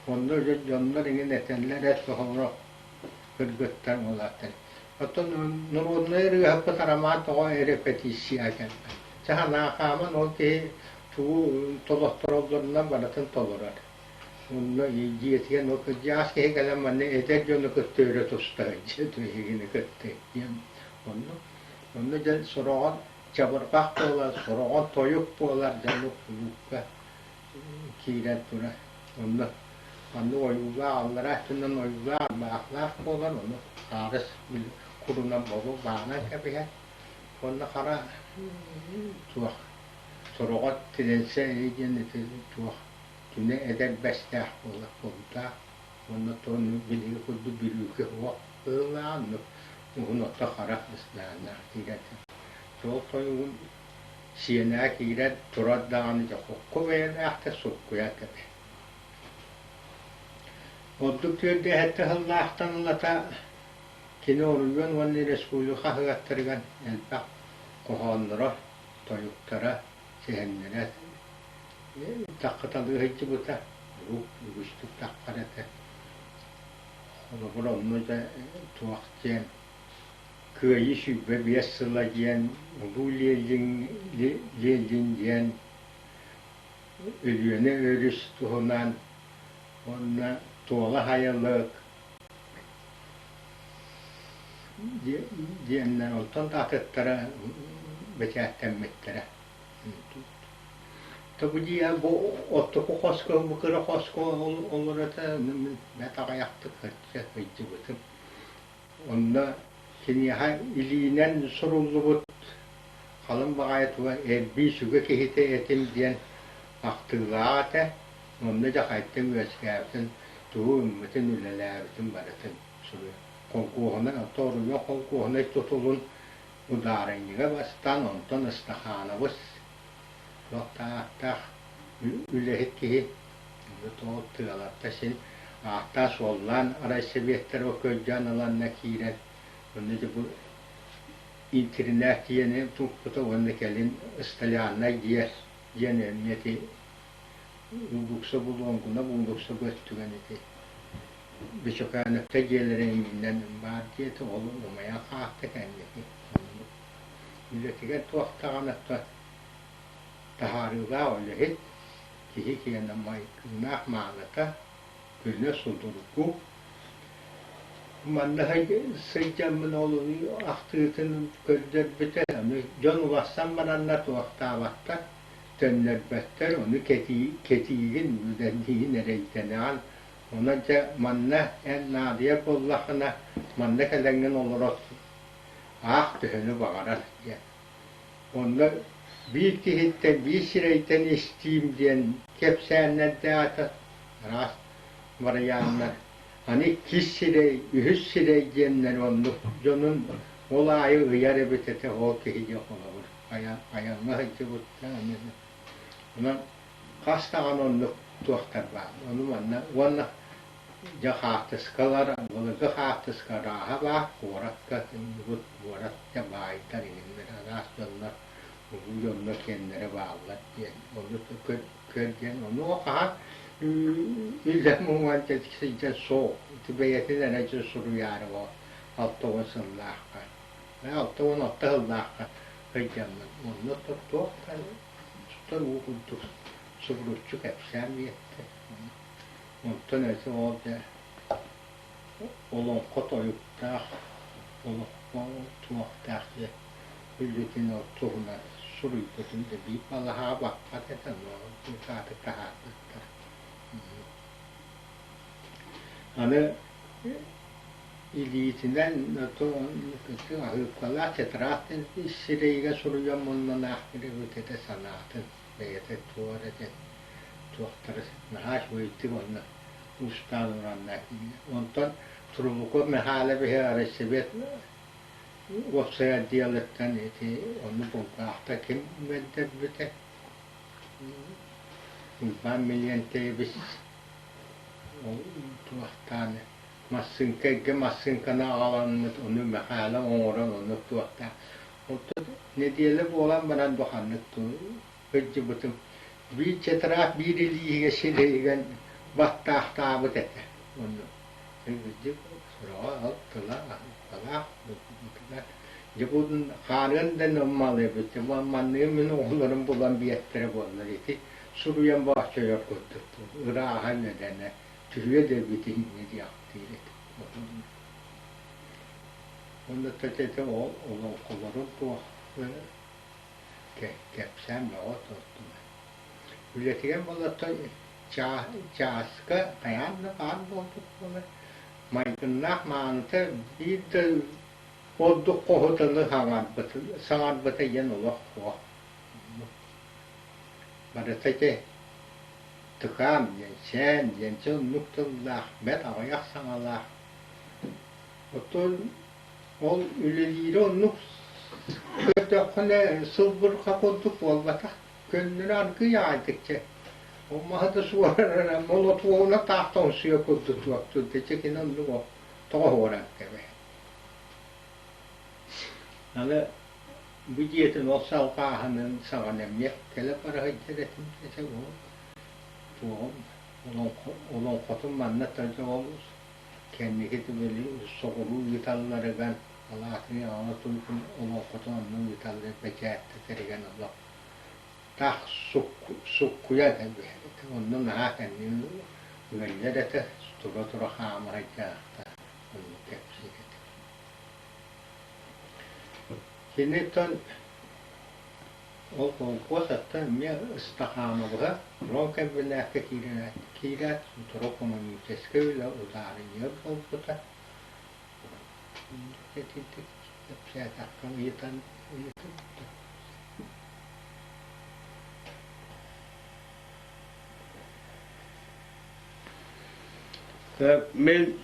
онно дьоннор иҥин этэллэр эр соһоро кыргыттар уолаттар оттон норуодунай ырыаһыппыт Роман тоҕо эрэпэтииссийэ кэлбэт чэ ханаахааман ол киһи тугу толоттороллорунан барытын толорор онно дьиэтигэр ол кырдьаҕас киһи кэлэн манна эдэр дьону кытта өрө туста сылдьыа эһигини кытта диэн онно онно дьэ сороҕор чабырҕах буолар сороҕор тойук буолар дьону кулуупка киирэн турар. Онно маннык ойуулаах аллараа өттүнэн ойуулаах арбаахлаах буолан ону хаарыс курунан бобу баанан кэбиһэр. Уонна хара туох сороҕор тирэнсэ диэн ити туох түнэ эдэр бэстээх буолар курдаах уонна тону билиги курдук бүрүүкэ уох быһыылаах оннук уһун ото хара ыстааннаах киирэр. Суол тойугун Сиэнэҕэ киирэн турар даҕаны дьэ хокку бэйэлээхтэр суккуйан кэбиһэр. Ордук түөрдэһэттэ сыллаахтан ылата кини оройуон уонна республика хаһыаттарыгар элбэх хоһоонноро, тойуктара, сэһэннэрэ таххыталыы сылдьыбыта, урук үгүстүк таххар этэ. Холобур, онно дьэ туох диэн Кыайыы 25 сыла диэн Улуу Ленин диэн Өлүөнэ өрүс туһунан уонна Туола Хайалык диэннэр онтон да атыттара бэчээттэммиттэрэ. Бу дии бу оттоку хоско бу кыра хоско олорор этэ мин бэрт аҕыйахтык сылдьыбытым. Онно киниэхэ илиинэн суруллубут халыҥ баҕайы тула эрбии сүгэ киһитэ этим диэн ахтыылаах этэ. Онно дьэ хайтан үөскээбитин, тугу гыммытын, үлэлээбитин барытын суруйар. Холкуоһунай, оттон оруйуон холкуоһунай тутулун удаарынньыга бастаан, онтон Ыстахаанабыс туох да ааттаах үлэһит киһи тоҕо тыаларта син ааттаан-суоллаан райсоветтары көрдөөн ыланна киирэн онно дьэ бу интэринээт дьиэни туппута уонна кэлин столярнай дьиэ диэн эмиэ ити уулукса булуоҥкуна уулукса көстүгэн ити Бөчөкөөнөптө дьиэлэрэ иҥинэн баар диэтэ ол умайан хаалта кэнники үлэтигэр туох даҕаны таһаарыылаах үлэһит киһи киэнэ майгыннаах мааныта, көнө судургу. Манна сылдьаммын ол ахтыытын көрдөрбүтэ, аны дьон уларсан бараннар туохтаабаттар, төннөрбөттөр, ону кэтиигин, үлэлиигин эрэйдэнэҕин. Онон дьэ манна эн наадыйар буоллаххына, манна кэлэҥҥин олорор аах төһөнү баҕарар диэн. Онно биир киһиттэн биир сирэйтэн истиим диэн кэпсээннэрдээх араас барыйааннар. Аны иккис сирэй, үһүс сирэй диэннэр оннук дьонун ол аайы ыйар эбит этэ ол киһи дьэ холобур айаҥҥа сылдьыбыттар. Онон хас даҕаны оннук туохтар баар. Ону манна уонна Дьэ хаартыскалар, былыргы хаартыска арааһа баар, куоракка тыллыбыт куорат дьэ баайдар иҥиннэр араас дьоннор, улуу дьоннор киэннэрэ бааллар диэн ону көр диэн ону хаһан үлэ муҥан сылдьан суох ити бэйэтин эрэ дьэ суруйаары 60 сыллаахха 66 сыллаахха сылдьаммын онно туох да сутар уу курдук субуруччу кэпсээн биэрдэ. Онтон өссө ол дьэ олоҥхо тойуктаах, олоххо туохтаах дьэ үлэтин ол туһунан суруйбутун да биир балаһаҕа баппат этэ, ааты таһаарбыттар. Аны илиитинэн аһыыпкалаах тетрадь сирэйигэр суруйан муннанаах эбит этэ санаатын бэйэтэ туох эрэ диэн туохтары наһаа үчүгэйдик онно уустаан ураннаах киирдэ. Онтон Трубуков Михайловиһы Райсовет Уопсай отделыттан ити ону булгаахта ким мэлдэрбитэ Уйбаан Милиэнтэйэбис ол туохтаан массыыҥка эргэ массыыҥканы аҕаламмыт ону Мэхээлэ оҥорон ону туохтаан Оттон нэдиэлэ буолан баран бу ханнык сылдьыбытым биир тетрадь биир илииһигэ силиһигэн баттаахтаабыт этэ. Онно сураҕа ол тыла аһыллалаах буолбутугар дьэ бу хаарыан да малыйбыт манныгы мин оҕолорум булан биэртэрэ буоллар ити суруйан бооччойор курдук ырааһа үлэлэнэ түһүө да эбит инньэ диэхтиир этим. Уонна ити ол олоҥхолорун туох кэпсээн бөҕө туттум. Үлэтигэр буоллар чааска хайаан да баар буолбут буолар. Майгыннаах мааныта биир да ордук хоһутаны саҥарбыта диэн олох суох. Барыта ити тыкаам диэн, сээн диэн чэ оннук тыллаах, бэрт аҕыйах саҥалаах. Оттон ол үлэлиирэ оннук көрдөххүнэ сылбырҕа курдук буолбатах. Көннөрү аргыый аҕайдык чэ. Ол маһы да суорарара молотуогуна таах тоҥсуйа курдук туохтуурда чэ кини оннук тоҕо уоран кэбиһэр. Аны бу дьиэтин ол салҕааһынын саҕана эмиэ кэлэ бара сылдьар этим дэтэ ол туоҕум олоҥхотун манна ол Кэнники били соҕуруу ыыталларыгар алаатын аҕала туйгун олоҥхотун онно ыыталлар бэчээттэтэригэр олох таах суккуйа да түһэр этэ. Онно наһаа кэннин ыаллар этэ, тура-тура хаамыһайдаахта оннук кэпсиир этэ. Киниттэн Ол холкуос аттан эмиэ Ыстахаанабыһа Ром-кэмбинээккэ киирээт, сотору коммуническай үлэ удаарынньыга буолбута. Итинник кэпсээтэххэ ыйытан ыйытыбыта. Мин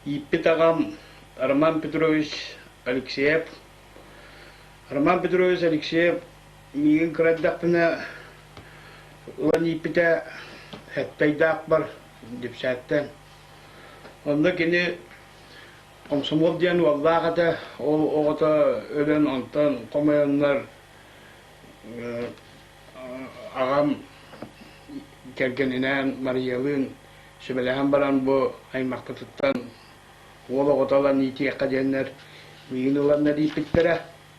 ииппит аҕам Роман Петрович Алексеев Роман Петрович Алексеев миигин кыра эрдэхпинэ ылан ииппитэ Хэттайдаахпар Дипсээттэн. Онно кини комсомол диэн уоллаах этэ, ол оҕото өлөн онтон хомойоннор аҕам кэргэнинээн Мариялыын сүбэлэһэн баран бу аймахпытыттан Уол оҕото ылан иитиэххэ диэннэр миигин ыланнар ииппиттэрэ,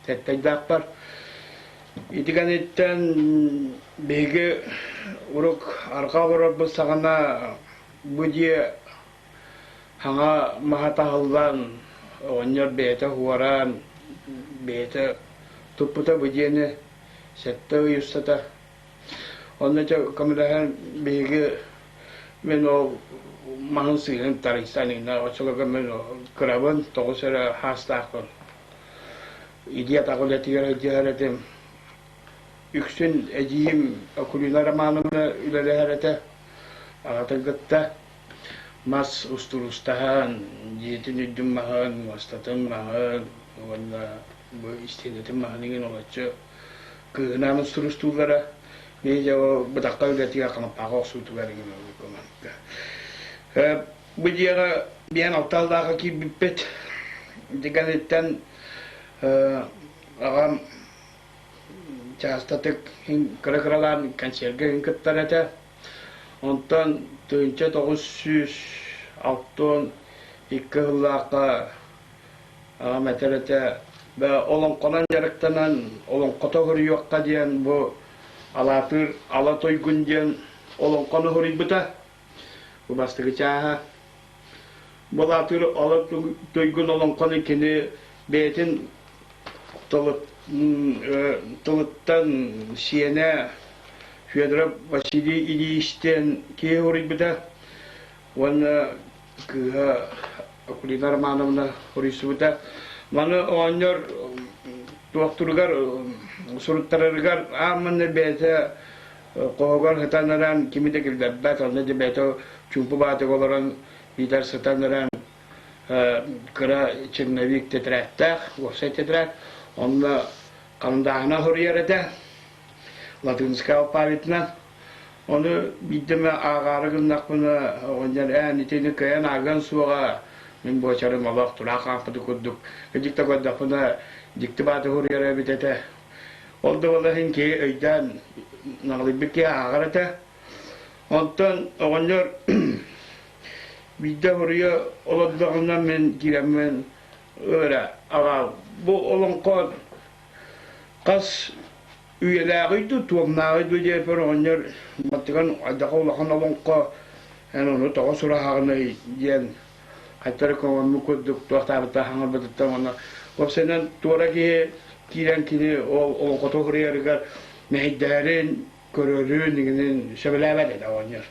Тэттайдаахпар. Ити кэнниттэн биһиги урук арҕаа олорорбут саҕана бу дьиэ хаҥа маһа таһыллан, оҕонньор бэйэтэ уораан, бэйэтэ туппута бу дьиэни 7 ый устата. Онно дьэ көмөлөһөн биһиги мин ол маһын сыыһын тарыйсан иҥнэ оччолорго мин кырабын тоҕус эрэ хаастаахпын илии атах үлэтигэр сылдьыһар этим үксүн эдьиийим Акулина Романовна үлэлэһэр этэ аҕатын кытта мас устуруустаһан дьиэтин үрдүн маһын муостатын маһын уонна бу истиэнэтин маһын иҥин олоччу кыыһынаан устуруустууллара Мин дьэ ол бытахха үлэтигэр хампааҕа охсуутугар игин Бу дьиэҕэ биэн алтааллааҕа киирбиппит. Ити кэнниттэн аҕам чаастатык кыра-кыралаан концерга игин кыттар этэ. Онтон 1962 сыллаахха Аҕам этэр этэ, олоҥхонон дьарыктанан олоҥхото суруйуохха диэн бу Алаатыыр Ала Туйгун диэн олоҥхону суруйбута. Бу бастакы чааһа. Бу Алаатыыр Ала Туйгун олоҥхону кини бэйэтин тылыттан сиэнэ Федоров Василий Ильичтэн киһи суруйбута. Уонна кыыһа Акулина Романовна хоруйсубута. Маны оҕонньор туохтуругар суруттарарыгар аан манна бэйэтэ хоһугар сытан эрэн кими да киллэрбэт, онно дьэ бэйэтэ чуумпу баатыга олорон биитэр сытан эрэн Кыра черновик тэтэрээттээх, уопсай тэтэрээт. Онно хандааһына суруйар этэ, латынскай алфавитынан. Ону биирдэ эмэ ааҕаары гыннахпына, оҕонньор ээн итини кыайан ааҕыан суоҕа, мин буочарым олох тураах хаампыты курдук. Дьикти көрдөхпүнэ, дьикти бааты суруйар эбит этэ. Ол да буолла иһин киһи өйдөөн наҕылыйбыт киһи ааҕар этэ. Онтон оҕонньор биирдэ суруйа олордоҕуна мин киирэммин ыра аҕа бу олоҥхо хас үйэлээҕий дуу, туомнааҕый дуу диэппэр оҕонньор маттыган айдаха улахан олоҥхо эн ону тоҕо сураһаҕыный диэн хаттары көҥөммүт курдук туохтаабыттан хаҥырбытыттан уонна уопсайынан туора киһи киирэн кини ол олоҥхотун суруйарыгар мэһэйдээрин көрөрүн иҥинин сөбүлээбэт этэ оҕонньор.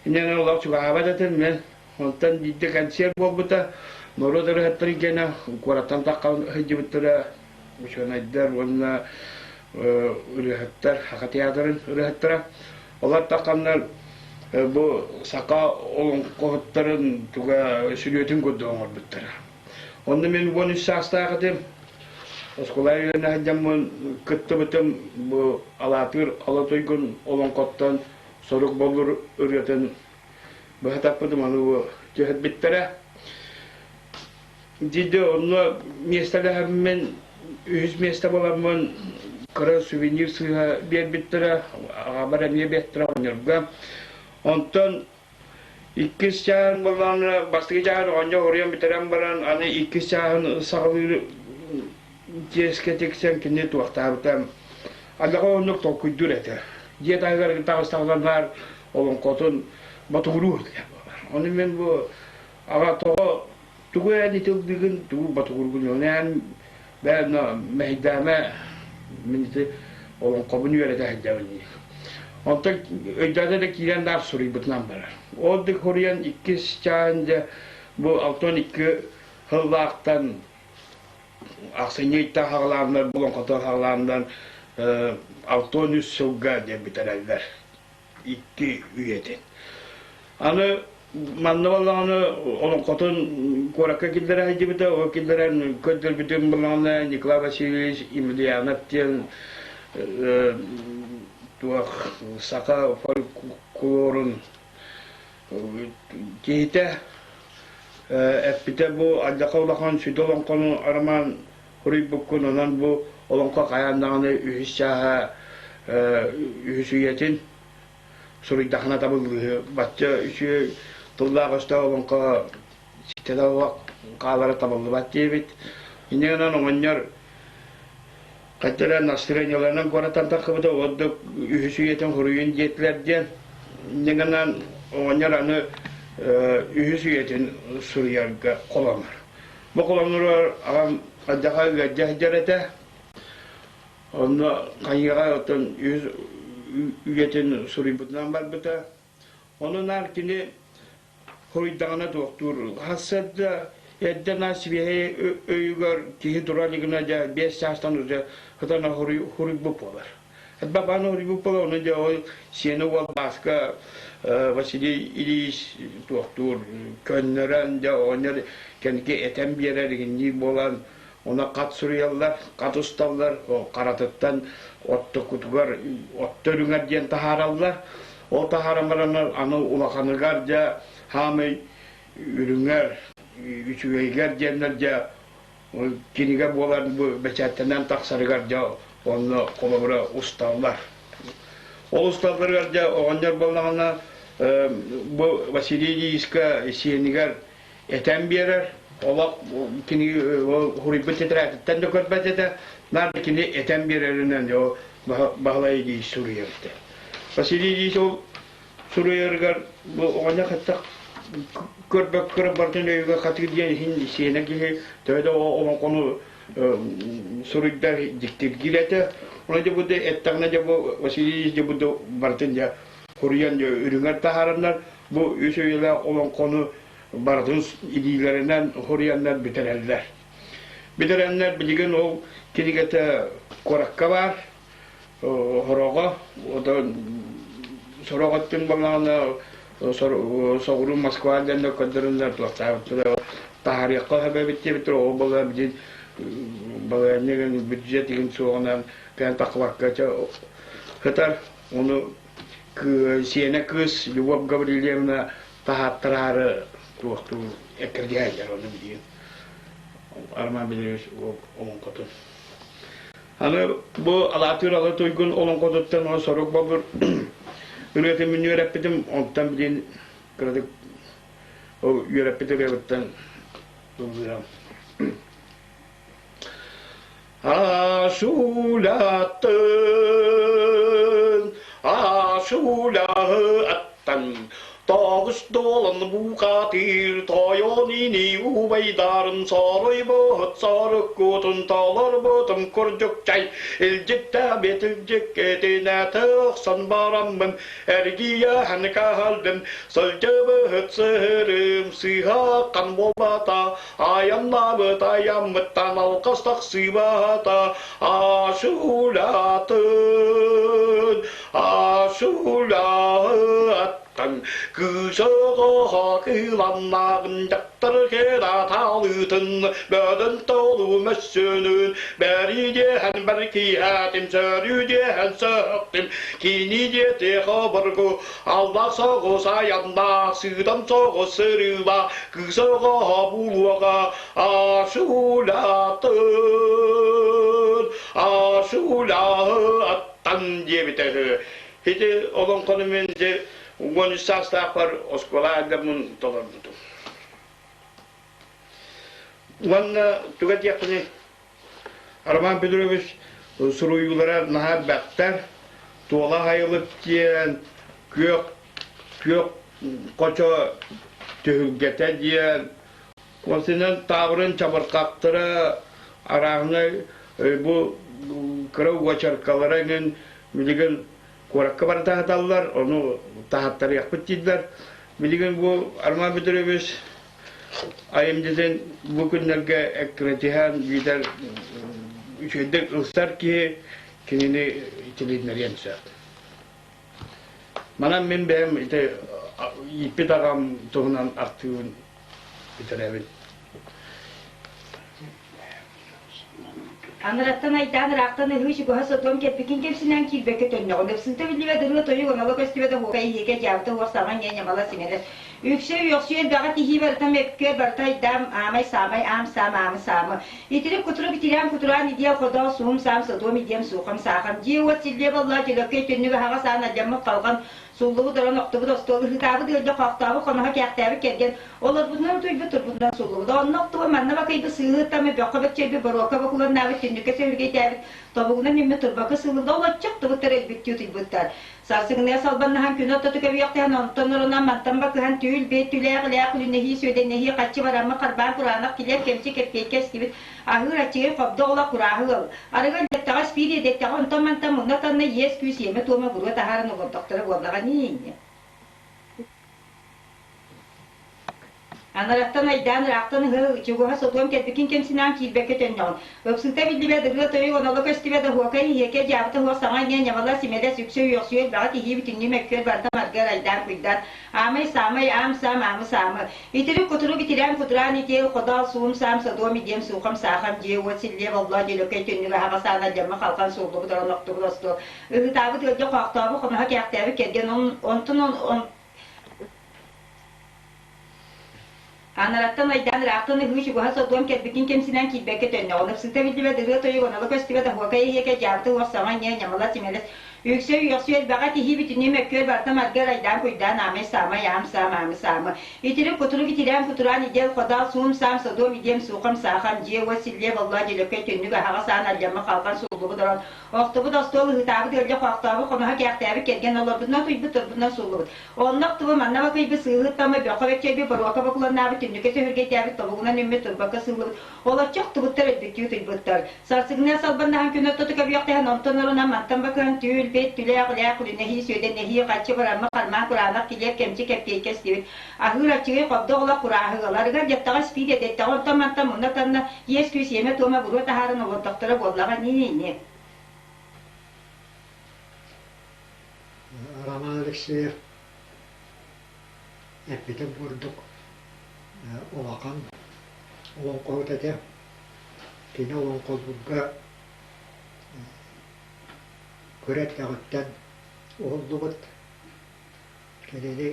Инньэ олох чугаһаабат этим мен. Онтон биирдэ кэнсиэр буолбута, норуот ырыаһыттарын киэнэ куораттан таххан сылдьыбыттара учуонайдар уонна ырыаһыттар, Саха театрын ырыаһыттара. Олор тахханнар бу саха олоҥхоһуттарын туга сүлүөтүн курдук оҥорбуттара. Онно мин 13 саастаах этим. Оскуола үөрэнэ сылдьаммын кыттыбытым бу Алаатыыр Ала Туйгун олоҥхоттон Сорук Боллур ырыатын быһа таппытым, ону бу түһэрбиттэрэ. Дьиде онно миэстэлэһэммин, үһүс миэстэ буоламмын кыра сувенир сыыһа биэрбиттэрэ, аҕабар эмиэ биэртэрэ оҕонньорго. Онтон иккис чааһын буоллаҕына, бастакы чааһын оҕонньор уруйан бүтэрэн баран, аны иккис чааһын саҕалыыр чиэскэ тиксэн кини туохтаабыта Аллаҕа оннук толкуйдуур этэ. Дьиэ таһыгар таҕыстаҕына наар олоҥхотун ботугуруур этэ. Ону мин бу аҕа тоҕо тугу эн итилдыгын, тугу ботугургун эн бэйэ мэһэйдээмэ мин ити олоҥхобун үөрэтэ сылдьабын дии. Онтон өйдөөтө да киирэн даар суруйбутунан барар. Ол дик хоруйан иккис чааһын дьэ бу 62 сыллаахтан ахсынньы ыйтан хаҕылааннар булоҥхотон хаҕылааннар 63 сылга диэн бүтэрэллэр икки үйэтин. Аны манна буоллаҕына олоҥхотун куоракка киллэрэ сылдьыбыта, ол киллэрэн көрдөрбүтүм буоллаҕына Николай Васильевич Емельянов диэн туох саха фольклорун киһитэ эппитэ бу алдьархай улахан сүдү олоҥхону роман суруйбуккун, онон бу олоҥхо хайаан даҕаны үһүс чааһа үһүс үйэтин суруйдахына табыллыыһы. Бачча үчүгэй тыллаах-өстөөх олоҥхо ситэ да хаалара табыллыбат диэбит. Инньэ гынан оҕонньор хайта эрэ настырыанньаларынан куораттан таххыбыта ордук үһүс үйэтин хуруйун диэтилэр диэн. Инньэ гынан оҕонньор аны үһүс үйэтин суруйарга холонор. Бу холонуругар аҕам хайдаха ыалдьа сылдьар этэ. Онно хайыаҕа оттон үһүс үйэтин суруйбутунан барбыта. Ону наар кини хоруйдаҕына туохтуур. Сарсыарда эрдэ наар сибиэһэй өйүгэр киһи тура илигинэ дьэ 5 чаастан уже сытан хоруйбут буолар. Бабааны хоруйбут буолар, ону дьэ ол сиэнэ уол Бааска Василий Ильич туохтуур көннөрөн дьэ оҕонньор кэнники этэн биэрэр игинниир буолан Ону хат суруйаллар, хат усталлар, харатыттан оттокутугар отто үрүҥэр диэн таһаараллар. Ол таһааран баран аны улаханыгар дьэ хаамый үрүҥэр, үчүгэйгэр диэннэр дьэ кинигэ буолан бу бэчээттэнэн тахсарыгар дьэ онно холобура усталлар. Ол усталларыгар дьэ оҕонньор буоллаҕына бу Василий Ильичка сиэнигэр этэн биэрэр. Олох кини хуруйбут тэтэрээтиттэн да көрбөт этэ. Наар кини этэн биэрэринэн ол Баһылай Ильич суруйар этэ. Василий Ильич ол суруйарыгар бу оҕонньор хаттах көрбөккө барытын өйүгэр хатыыр диэн иһин сиэнэ киһи төһө да олоҥхону суруйдар дьиктиргиир этэ. Ону дьэ бу эттэҕинэ дьэ бу Василий Ильич дьэ бу барытын дьэ хуруйан дьэ үрүҥэр таһаараннар бу үс үйэлээх олоҥхону барытын илиилэринэн хоруйаннар бүтэрэллэр. Бүтэрэннэр билигин ол кинигэтэ куоракка баар, хороҕо, сорох өттүн буоллаҕына соҕуруу Москва диэн көрдөрөннөр туохтаабыттара. таһаарыахха сөп эбит диэбиттэр, ол буолла билигин балаһыанньа бюджет игин суоҕунан кэлэн тахсыбакка сытар. Ону сиэнэ кыыс Любовь Гаврильевна таһааттараары туохтуу эккирдиһэллэр ону билигин Роман Петрович олоҥхотун. Аны бу Алаатыыр Ала Туйгун олоҥхотуттан ол сорук болбур ырыатын мин үөрэппитим, онтон билигин кыратык ол үөрэппит ырыабыттан ыллыам. Асуулаттын, асуулаһы-аттан, Тоҕус дуолан буукаатыыр, тойон ини убайдарын соройбут соруккутун толорбутум курдук чай, илдьиттээбит илдьиккитинэ тахсан бараммын, эргийэһэн каһалдым, сылдьыбыт сыһырым сыыһа буолбата, Айаннаабыт айаммыттан алҕас тахсыбата, Асуулатын, асуулааттан кыыс оҕо кыыланнааҕын дьахтар кэратаалыытын бөдөн толуу мөссүөнүн бэри диэһэн бэркиһээтим сөрүү диэһэн сөхтүм кини диэти хоборгу алла соҕус айаннаах сыыдам соҕус сырыылаах Кыыс оҕо булуоҕа асуулатын, асуулааттан диэбитэ үһү. Ити олоҥхону мин дьэ 13 саастаахпар оскуола аайдаммын толорбутум. Уонна туга диэхпиний, Роман Петрович суруйуулара наһаа элбэхтэр. Туола Хайылык диэн, Күөх күөх хочо түһүлгэтэ диэн, уонсунан таабырын чабырҕахтара арааһынай бу кыра уочаркалара эҥин билигин куоракка бара таһаталлар, ону таһаттарыахпыт дииллэр. Билигин бу Роман Петрович айымньытын бу күннэргэ эккирэтиһэн биитэр үчүгэйдик ылсар киһи кинини тилиннэриэн сөп. Манан мин бэйэм ити ииппит аҕам туһунан ахтыыбын бүтэрэбин. Анараттан айдаан ыраахтан ыһыы чугаһа сотуом кэппикин кэмсинэн киирбэккэ төннөҕүн. Ыпсыыта биллибэт ырыа-тойук оноло көстүбэт оһуокай иһиэкэ дьаабыта уох саҥа иҥэ ньамала симэлэр. Үксэ үөхсүү элбэҕэ тиһии барыта мөккүөр барыта айдаам аамай саамай аам-саам аамы-саамы. Итирик кутурук итирээн кутураан идиэл ходоо суум-саам сотуом идиэм суухам саахам. Дьиэ-уот силлиэ боллоо дьөлөккөй түннүк аһаҕас аан алдьаммыт халҕан Суллубут орон охтубут остуол ыһыытаабыт ыалдьа хоохтообут хоноһо кээхтээбит кэргэн олорбутунан утуйбут турбутунан суллубут. Онно охтубут манна бакыйбыт сыыһы ыттаммыт бөххө бөччөйбүт боруокка бокуланнаабыт түннүккэ сөһүргэйдээбит тобугунан үүммүт турбакка сыыллыбыт олоччу охтубуттар өлбүттүү утуйбуттар. Сарсыҥныга салбаннаһан күн ортоту көбүөхтэһэн онтон оронон мантан бакыһан түүл биэт түлээх илээх үлүнэһии сүөдэннэһии хаччы бараммыт харбаан кураанах килиэп кэмчи кэппиэйкэ эстибит аһыыр аччыгый хобдох ола курааһы ыал Арыгы өллөттэҕэ испиир иэдэттэҕэ онтон-мантан мунна-танна иэс-күүс иэмэ-туома буруо таһааран олордохторо буоллаҕа нии. Анараттан айдаан ыраахтан ыһыы, чугуһа сотуом кэлбикин кэмсинээн киирбэккэ төннөҕүн. Ыпсыыта биллибэт ырыа-тойук оноло көстүбэт оһуокай иһиэкэ дьаабыта уох саҥа иҥэ ньамала симэлэс үксэ үөхсүө элбэҕи тиһии бүтүннүү мөккүөр барыта маргыар айдаан куйдаан аамай-саамай аам-саам аамы-саамы Итирик-кутурук итирээн-кутураан итиэл, ходоол, суум-саам, содуом идиэм, суухам, саахам, дьиэ-уот, силлиэ, боллоо, дьөлөкөй, түннүк аһаҕас аана, алдьаммыт халҕан, сууллубут орон, охтубут остуол, ыһыытаабыт ыалдьа, хоохтообут хоноһо, кээхтээбит кэргэн, онтун Анараттан айдаан ыраахтан ыһыы чугаһа содуом кэлбитин кэмсинэн киирбэккэ төннөҕүн ыпсыыта биллибэт ырыа-тойук оноло көстүбэт оһуокай эһиэкэ дьаабыта уох саҥа иҥэ ньамала симэлэс Үксэ үөхсүү элбэҕэ тиһии бүтүннүү мөккүөр барыта маргыар айдаан куйдаан аамай саамай аам саам аамы саамы Итирик кутурук итирээн кутураан идиэл ходаал суум саам содуом идиэм суухам саахам дьиэ уот силлиэ боллоо дьөлөккөй түннүк аһаҕас аан алдьаммыт халҕан сууллубут орон охтубут остуол ыһыытаабыт ыалдьа хоохтообут хоноһо кээхтээбит кэргэн олорбутунан утуйбут турбутунан сууллубут Онно охтубут манна бакыйбыт сыыһы ыттаммыт бөххө бөччөйбүт боруока бокуланнаабыт түннүккэ сөһүргэйдээбит тобугунан үүммүт турбакка сыыллыбыт Олоччу охтубуттар өлбүттүү утуйбуттар. Сарсыҥҥы салбаннаһан күн ортото көбүөхтэһэн онтон орунан мантан бакыһан түүл, бит, түлээх, үлээх, үлүнэһии, сүөдэннэһии, хаччы бараммы, хармаан, кураанах, килиэп, кэмчи, кэппиэйкэ эстибит. Аһыыр аччыгый хобдох олох курааһы ыаларыгар дьэптэҕэ испиир эдэттэҕэ онтон мантан мунна-танна иэс-күүс иэмэ-туома буруо таһааран олордохторо буоллаҕа нии-нии. Роман Алексеев эппитин курдук улахан. олоҥхоһут этэ. Кини олоҥхолуурга кыра эрдэҕиттэн уһуллубут. Кинини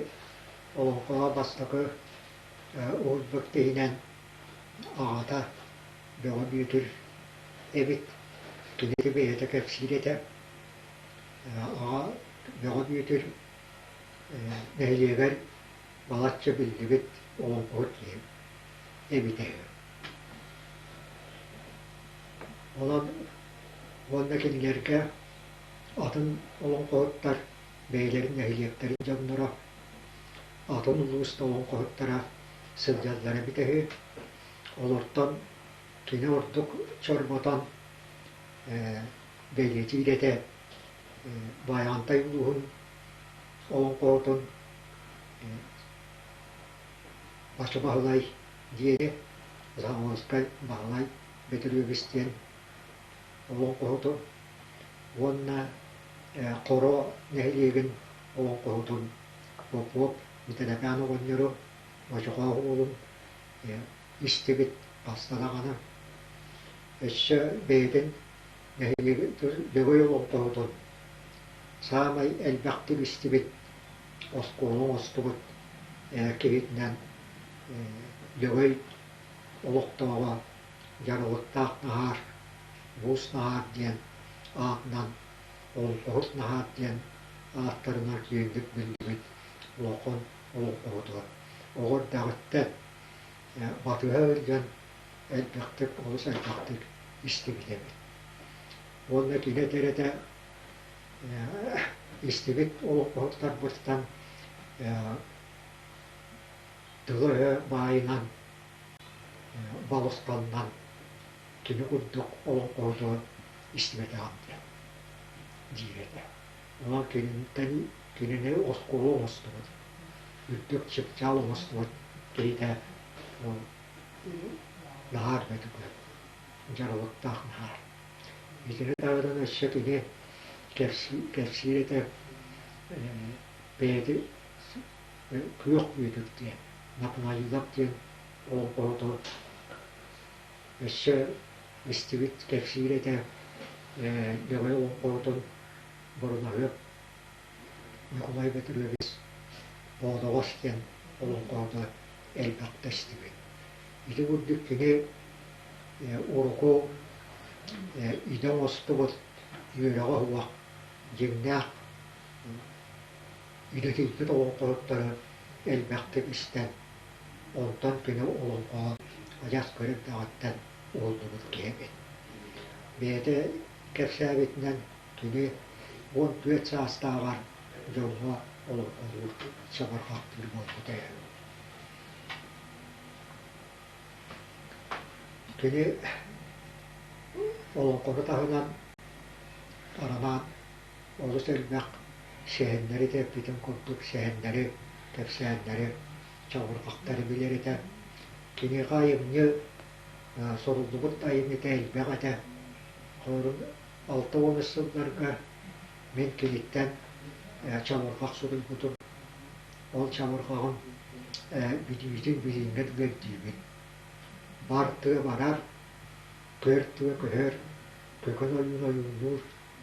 олоҥхоҕо бастакы уһуйбут киһинэн аҕата Бөҕө Бүөтүр эбит. Кини бэйэтэ кэпсиир этэ. Аҕа Бөҕө Бүөтүр нэһилиэгэр балачча биллибит олоҥхоһут киһи эбитэ үһү. Онон уонна кинилэргэ атын олоҥхоһуттар бэйэлэрин нэһилиэктэрин дьонноро, атын улуус да олоҥхоһуттара сылдьаллара эбитэ үһү. Олортон кини ордук чорботон бэлиэтиир этэ Байаҕантай улууһун олоҥхоһутун Бача Баһылай диэни Заволжскай Баһылай Бөтүрүөбүс диэн олоҥхоһуту уонна Хоро нэһилиэгин олоҥхоһутун Попов Митэрэпээн оҕонньору Мочохоох уолун истибит хаста даҕаны. Өссө бэйэтин нэһилиэгин Лөгөй олоҥхоһутун саамай элбэхтик истибит, оскуола оҥостубут киһитинэн Лөгөй олохтооҕо Дьаралыктаах Наһаар, Буус Наһаар диэн аатынан Олоҥхоһут Наһаар диэн ааттарынан киэҥник биллибит улахан олоҥхоһута. Оҕо эрдэҕиттэн батыһа сылдьан элбэхтик, олус элбэхтик истибит эбит. Уонна кини этэр этэ истибит олоҥхоһуттарбыттан тыла-өһө баайынан, балысханынан кини курдук олоҥхоһуту истибэтэҕим диэн диир этэ. Онон киниттэн кинини оскуола оҥостубут, үрдүк чыпчаал оҥостубут киһитэ наһаар бөтүгү, дьаралыктаах наһаар. Итини таһынан өссө кини кэпсиир этэ бэйэтин Күөх Бүөтүр диэн, Напнаилов диэн олоҥхоһуту өссө истибит кэпсиир этэ Лөгөй олоҥхоһутун Борунаһыап Ньукулай Бөтүрүөбүс Боодоҕос диэн олоҥхоһута элбэхтэ истибит. Ити курдук кини урукку идэ оҥостубут үөрэҕэ суох дьиҥнээх идэтийбит олоҥхоһуттары элбэхтик истэн, онтон кини олоҥхоҕо адьас кыра эрдэҕиттэн уһуллубут киһи эбит. Бэйэтэ кэпсээбитинэн кини 14 саастааҕар дьоҥҥо олоҥхолуур, чабырҕахтыыр буолбута үһү. Кини олоҥхону таһынан Арамаан олус элбэх сэһэннэри тэппитин курдук сэһэннэри, кэпсээннэри, чабырҕахтары билэр этэ. Киниэхэ айымньы суруллубут айымньыта элбэх этэ. Холобур, 60 сылларга мин киниттэн чабырҕах суруйбутум. Ол чабырҕаҕым бүтүүтүн билиҥҥэ дылы Бар тыа барар, көр тыа көһөр, көкөн ойуун ойууннуур,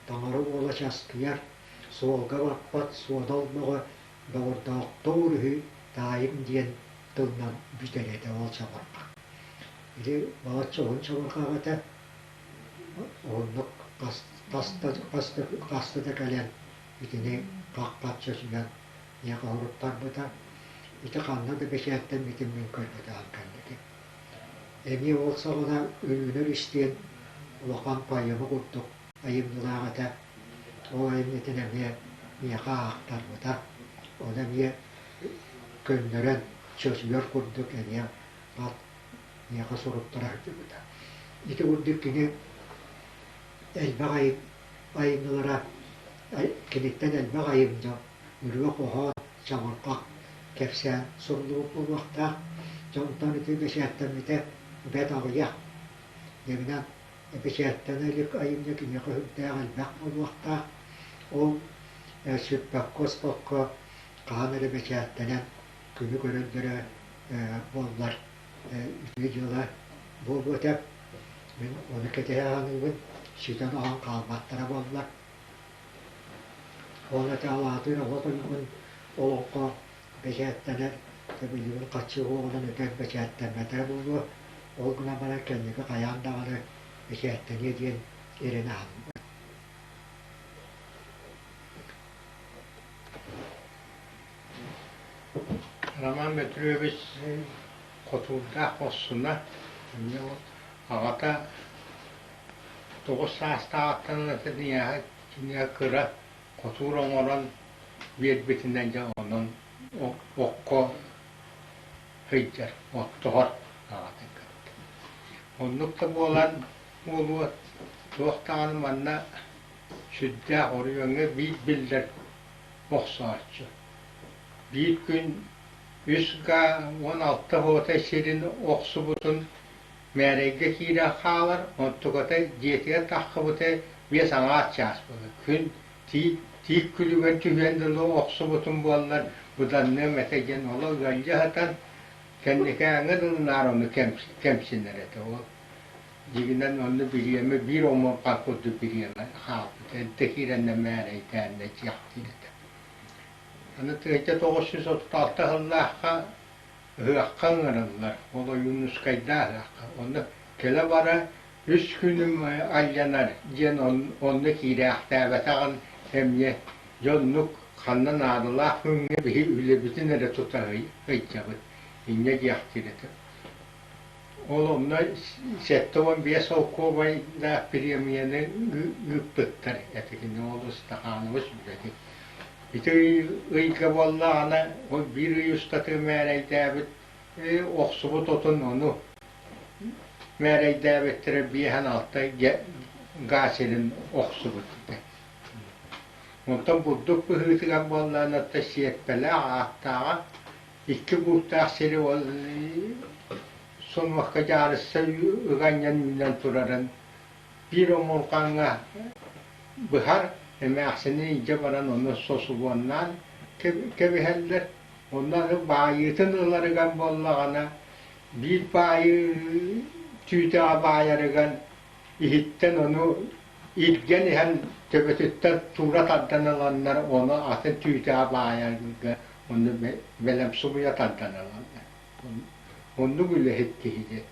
таҥара уола часкыйар, суолга баппат суодал бөҕө доҕордоохтуур үһү таайым диэн тылынан бүтэр этэ ол чабырҕах. Ити балачча уһун чабырҕах этэ. Уһуннук хаста да кэлэн итини хахпат чочуйан миэхэ уһуруттарбыта. Ити ханна да бэчээттэммитин мин көрбөтөҕүм кэнники. Эмиэ ол саҕана Өлүөнэ өрүс диэн улахан поэма курдук айымньылаах этэ. Ол айымньытын эмиэ миэхэ аахтарбыта. Ону эмиэ көннөрөн чочуйар курдук эмиэ хат миэхэ суруттара сылдьыбыта. Ити курдук кини элбэх айымньылара киниттэн элбэх айымньы ырыа-хоһоон, чабырҕах, кэпсээн суруллубут буолуохтаах. Дьонтон ити бэчээттэммитэ бэрт аҕыйах. Дьиҥинэн, бэчээттэнэ илик айымньы киниэхэ сүрдээх элбэх буолуохтаах. Ол сүппэккэ-оспокко хаһан эрэ бэчээттэнэн күнү көрөллөрө буоллар үтүө дьыала. Буолбута мин ону кэтэһэ саныыбын, сүтэн-оһон хаалбаттара буоллар. Ол этэ алаатыыр оҕо тойугун олоҥхо бэчээттэнэр, билигин харчы уоҕунан өтөр бэчээттэммэтэ буолуо, ол гынан баран кэнники хайаан даҕаны бэчээттэниэ диэн эрэнэ аһыллар. Роман Петрович хотуурдаах хорсуна, аҕата 9 саастааҕыттан киниэхэ кыра хотуур оҥорон биэрбитинэн дьэ онон окко сылдьар, оттоһор аҕатын кытта. Оннук да буолан буолуо, туох даҕаны манна сүрдээх оройуоҥҥа биир биллэр охсооччу. Биир күн үс га 16 уотай сирин охсубутун мээрэйгэ киирэн хаалар, онтуката дьиэтигэр таххыбыта биэс аҥаар чаас буолар. Күн тиит күлүгэр түһүөн дылы охсубутум буоллар быданныам этэ диэн оло ыалдьа сытан кэнникээҥҥэ дылы наар ону кэмсинэр этэ. Ол дьиҥинэн онно бириэмэ биир омурҕан курдук бириэмэ хаалбыт. Эрдэ киирэннэ мээрэйдээннэ дьиэхтиир этэ. Аны 1936 сыллаахха ыһыахха ыҥыраллар, ол Ойуунускайдаах ыһыахха. Онно кэлэ-бара үс күнүм алдьанар диэн онно киирээхтээбэтэҕин эмиэ дьоннук ханна наадалаах күҥҥэ биһи үлэбитин эрэ тута сылдьабыт инньэ диэхтиир этэ. Ол онно 75 солкуобайдаах премияны ыыппыттар этэ кини ол Ыстахаанабыс үлэтин. Ити ыйга буоллаҕына, ол биир ый устата мээрэйдээбит охсубут отун ону мээрэйдээбиттэрэ биэһэн алта гаас сирин охсубут этэ. Онтон бурдук быһыытыгар буоллаҕына сиэппэлээх ааттааҕа икки бууттаах сири ол сонуокка дьаарысса ыганньан үүнэн турарын биир омурҕаҥҥа быһар эмээхсини илдьэ баран ону сосубуоннаан кэбиһэллэр. Онно аны баайыытын ыларыгар буоллаҕына биир баайыы түүтэҕэ баайарыгар иһиттэн ону илгэн иһэн төбөтүттэн туура тардан ыланнар ону атын түүтэҕэ баайарга ону бэлэм субуйа тардан ылаллар. Оннук үлэһит киһи диэн.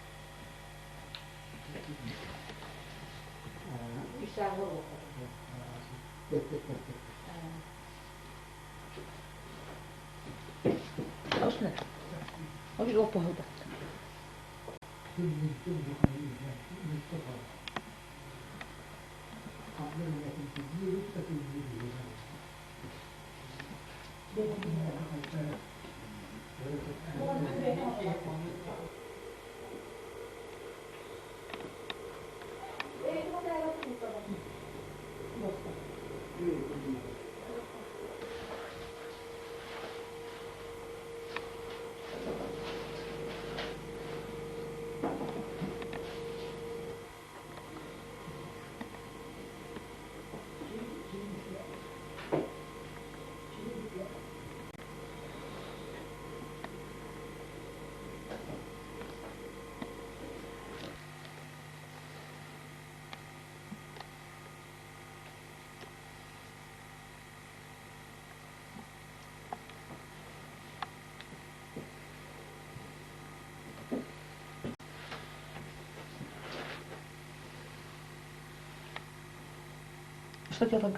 Что делать?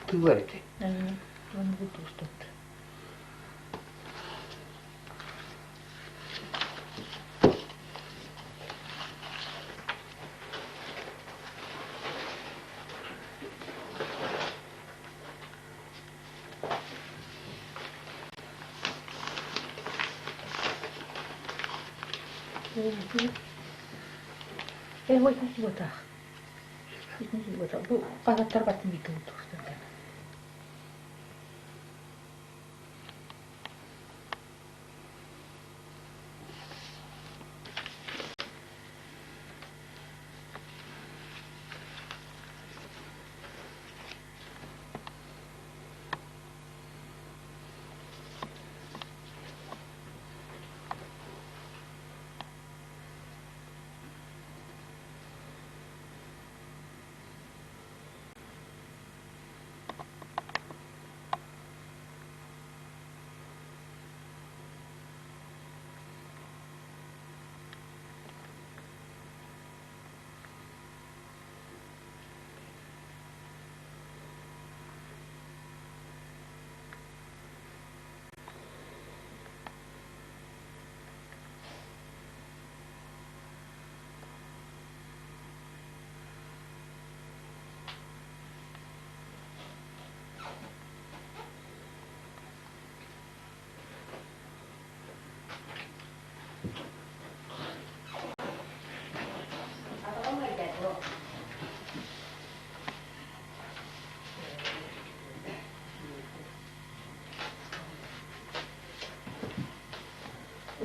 Тылар ити. Бу хаһыаттар баттын бииргэ тустан.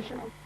Еще.